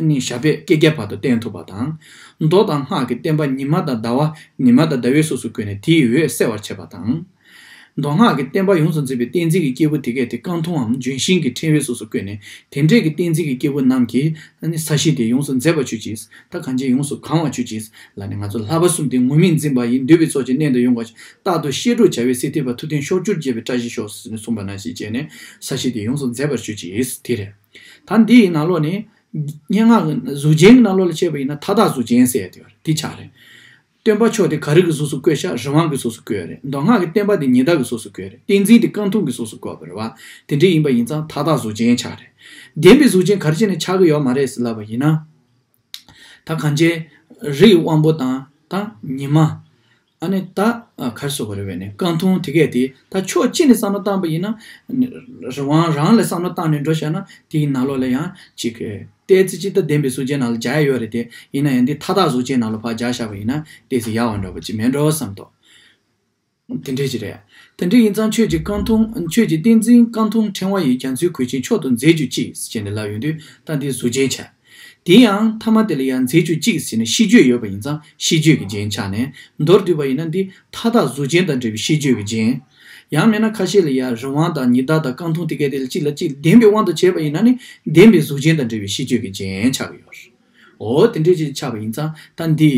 ནི་ཞབས་པད་བསྐལ་བརྒྱའི་བར་དུ་བརྟན་ཐུབ་པ་དང་། མདོ་དང་སྔགས་ཀྱི་བསྟན་པ་ཉི་མ་དང་ཟླ་བ་ཉི་མ་དང་ཟླ་བའི་གཟུགས་སུ་བཀོད་ནས་དེའི་འོད་གསལ་བར་བྱེད་པ་དང་། མདོ་སྔགས་ཀྱི་བསྟན་པ་ཡོངས་སུ་འཛིན་པའི་བསྟན་འཛིན་གྱི་སྐྱེས་བུ་དེ་གས་དེ་རྐང་འཐུང་ངམ་ལྗོན་ཤིང་གི་ཕྲེང་བའི་གཟུགས་སུ་བཀོད་ནས། དེ་འདྲའི་གི་བསྟན་འཛིན་གྱི་སྐྱེས་བུ་རྣམས་ཀྱིས་ས་གཞི་དེ་ཡོངས་སུ་མཛེས་པར་གྱུར་ཅིག་ད་གང་ཅི་ཡོངས་སུ་གང་བར་གྱུར་ཅིག་ལབ་ནས། ང་ཚོ་བསླབ་པ་གསུམ་དེ་ངུར་སྨྲིག་འཛིན་པ་ཡི། འདུས་པའི་ཚོགས་ཀྱིས་མནན་དུ་དབྱུང་བ། རྟག་ཏུ་བཤད་སྒྲུབ་བྱ་བའི་སྲིད་མཐའི་བར། ཐུབ་བསྟན་ཕྱོགས་བཅུར་རྒྱས་པའི་བཀྲ་ཤིས་ཤོག་ཟེར་ནས་གསུངས་པ་ནང་བཞིན་བྱས་ནས་ས་གཞི་དེ་ཡོངས་སུ་མཛེས་པར་གྱུར་ཅིག་དེ་རེད། ད་འདི་ཡི་ནང་ལོགས་ནས་སྙན་ངག་གི་གཟུགས་ཅན་གྱི་ནང་ལོགས་ལ་བྱས་པ་ཡིན་ན་མཐའ་དག་གཟུགས་ཅན་ཟེར་ཡ་དེ་ཡོད་རེད། དེ་ཆགས་རེད། སྟོན་པ་མཆོག་དེ་ག་རེ་གི་གཟུགས་སུ་བཀོད་ཤག་རི་དབང་གི་གཟུགས་སུ་བཀོད་རེད། མདོ་སྔགས་ཀྱི་བསྟན་པ་དེ་ཉི་ཟླ་གི་གཟུགས་སུ་བཀོད་རེད། བསྟན་འཛིན་དེ་རྐང་འཐུང་གི་གཟུགས་སུ་བཀོད་པ་རེད་བ། དེ་འདྲ་ཡིན་པ་ཡིན་ཙང་མཐའ་དག་གཟུགས་ཅན་ཆགས་རེད། བདེན་པའི་གཟུགས་ཅན་ག་རེ་བྱས་ནས་ཆགས་ཀྱི་ཡོད་མ་རེད་ཟེར་ལབ་པ་ཡིན་ན། ད་གང་ཅི་རིའི་དབང་པོ་དང་ད་ཉི་མ། ཨ་ནི་ད་ག་རེ་ཟེར་དགོས་རེད་པས་ནི། རྐང་འཐུང་དེ་གས་དེ་ད་ཕྱོགས་གཅིག་ནས་བསམ་བློ་བཏང་པ་ཡིན་ན། རི་དབང་རང་ལ་བསམ་བློ་བཏང་ནས་འགྲོ་བཞག་ན་དེའི་ནང་ལོགས་ལ་ཡང་ཅིག་གི་ཏོག་ཙམ་ཅིག་ད་བདེན་པའི་གཟུགས་ཅན་ནང་ལ་སྦྱར་ཡ་ཡོད་རེད་དེ། ཡིན་ན་ཡང་འདི་མཐའ་དག་གཟུགས་ཅན་ནང་ལ་ཕར་སྦྱར་བཞག་པ་ཡིན་ན་ཏོག་ཙམ་ཡག་པ་འདྲ་པོ་ཅིག་མེད་འགྲོ་བསམ་འདུག་དེ་འདྲས་ཅིག་རེད། དེ་འདྲས་ཡིན་ཙང་ཁྱོད་ཀྱི་རྐང་འཐུང་། ཁྱོད་ཀྱི་བསྟན་འཛིན་རྐང་འཐུང་ཕྲེང་བ་ཡིས། རྒྱ་མཚོའི་གོས་ཆེན་མཆོག་ཏུ་མཛེས་གྱུར་ཅིག་ཅེས་ནས་ལབ་ཡོང་དུས། ད་འདི་གཟུགས་ཅན་ཆགས། དེ་ཡང་མཐའ་མ་དེ་ལ་ཡང་མཛེས་གྱུར་ཅིག་ཟེར་ནས་ཤིས་བརྗོད་ཡོད་པ་ཡིན་ཙང་ཤིས་བརྗོད་ཀྱི་རྒྱན་ཆགས་ནས། མདོར་བསྡུས་པ་ཡིན་ན་འདི་མཐའ་དག་གཟུགས་ཅན་དང་འབྲེལ་བའི་ཤིས་བརྗོད་ཀྱི་རྒྱན། ཡང་མིན་ན་ཁ་ཤས་ལ་ཡང་རི་དབང་དང་ཉི་ཟླ་དང་རྐང་འཐུང་དེ་གས་དེ་ལ་གཅིག་ལ་གཅིག་བདེན་པའི་དབང་དུ་བྱས་པ་ཡིན་ན་ནི་བདེན་པའི་གཟུགས་ཅན་དང་འབྲེལ་བའི་ཤིས་བརྗོད་ཀྱི་རྒྱན་ཆགས་ཀྱི་ཡོད་རེད། འོ་དེ་འདྲས་ཅིག་ཆགས་པ་ཡིན་ཙང་ད་འདི་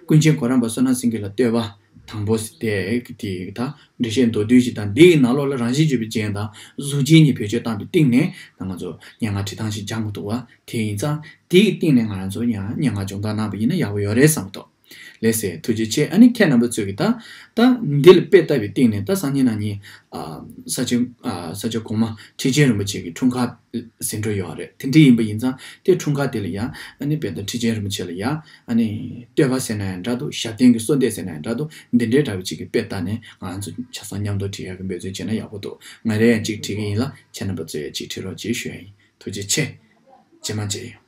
ཀུན་མཁྱེན་གོ་རམས་པ་བསོད་ནམས་སེང་གེ་ལ་བསྟོད་པ་དང་པོ་ཟེར་དེ་གི་དེ་ད་འགྲེལ་བཤད་མདོར་བསྡུས་ཤིག་དང་། འདི་ཡི་ནང་ལོགས་ལ་རང་བཞིན་བརྗོད་པའི་རྒྱན་དང་གཟུགས་ཅན་གཉིས་བེད་སྤྱོད་བཏང་བའི་སྟེང་ནས་ད་ང་ཚོ་སྙན་ངག་བྲིས་སྟངས་ཤིག་སྦྱང་དགོས་འདུག་བ། དེ་ཡིན་ཙང་དེ་ཡི་སྟེང་ནས་ང་རང་ཚོ་ཡང་སྙན་ངག་སྦྱོང་བརྡར་གནང་བ་ཡིན་ན་ཡག་པོ་ཡོད་རེད་བསམ་འདུག་ལགས་སེ། ཐུགས་རྗེ་ཆེ། ཨ་ནི་ཁྱེད་རྣམ་པ་ཚོས་ཀྱིས་ད་ད་འདི་ལ་དཔེ་ལྟ་བའི་སྟེང་ནས་ད་སང་ཉིན་གནངས་ཉིན་ཨ་ས་སྐྱ་ཨ་ས་སྐྱ་གོང་མ་ཁྲི་ཆེན་རིན་པོ་ཆེ་གི་འཁྲུངས་སྐར་ཟིན་འགྲོ་ཡོད་རེད། དེ་འདྲ་ཡིན་པ་ཡིན་ཙང་དེ་འཁྲུངས་སྐར་དེ་ལ་ཡང་ཨ་ནི་དཔེ་ད་ཁྲི་ཆེན་རིན་པོ་ཆེ་ལ་ཡང་ཨ་ནི་བསྟོད་པ་ཟེར་ན་ཡང་འདྲ་འདུག་ཞབས་བརྟན་གྱི་གསོལ་འདེབས་ཟེར་ན་ཡང་འདྲ་འདུག་འདི་འདྲའི་འདྲ་བའི་ཅིག་གི་དཔེ་ལྟ་ནས་ང་ཚོ་ཆ་ཚང་མཉམ་དུ་བྲིས་ཡག་གི་འབད་བརྩོན་བྱས་ན་ཡག་པོ་འདུག་ང་རང་ཡང་ཅིག་བྲིས་ཀྱི་ཡིན་ལ། ཁྱེད་རྣམ་པ་ཚོས་ཡང་ཅིག་བྲིས་རོགས་ཅེས་ཞུ་ཡ་ཡིན། ཐུགས་རྗེ་ཆེ། རྗེས་མ་མཇལ་ཡོང་།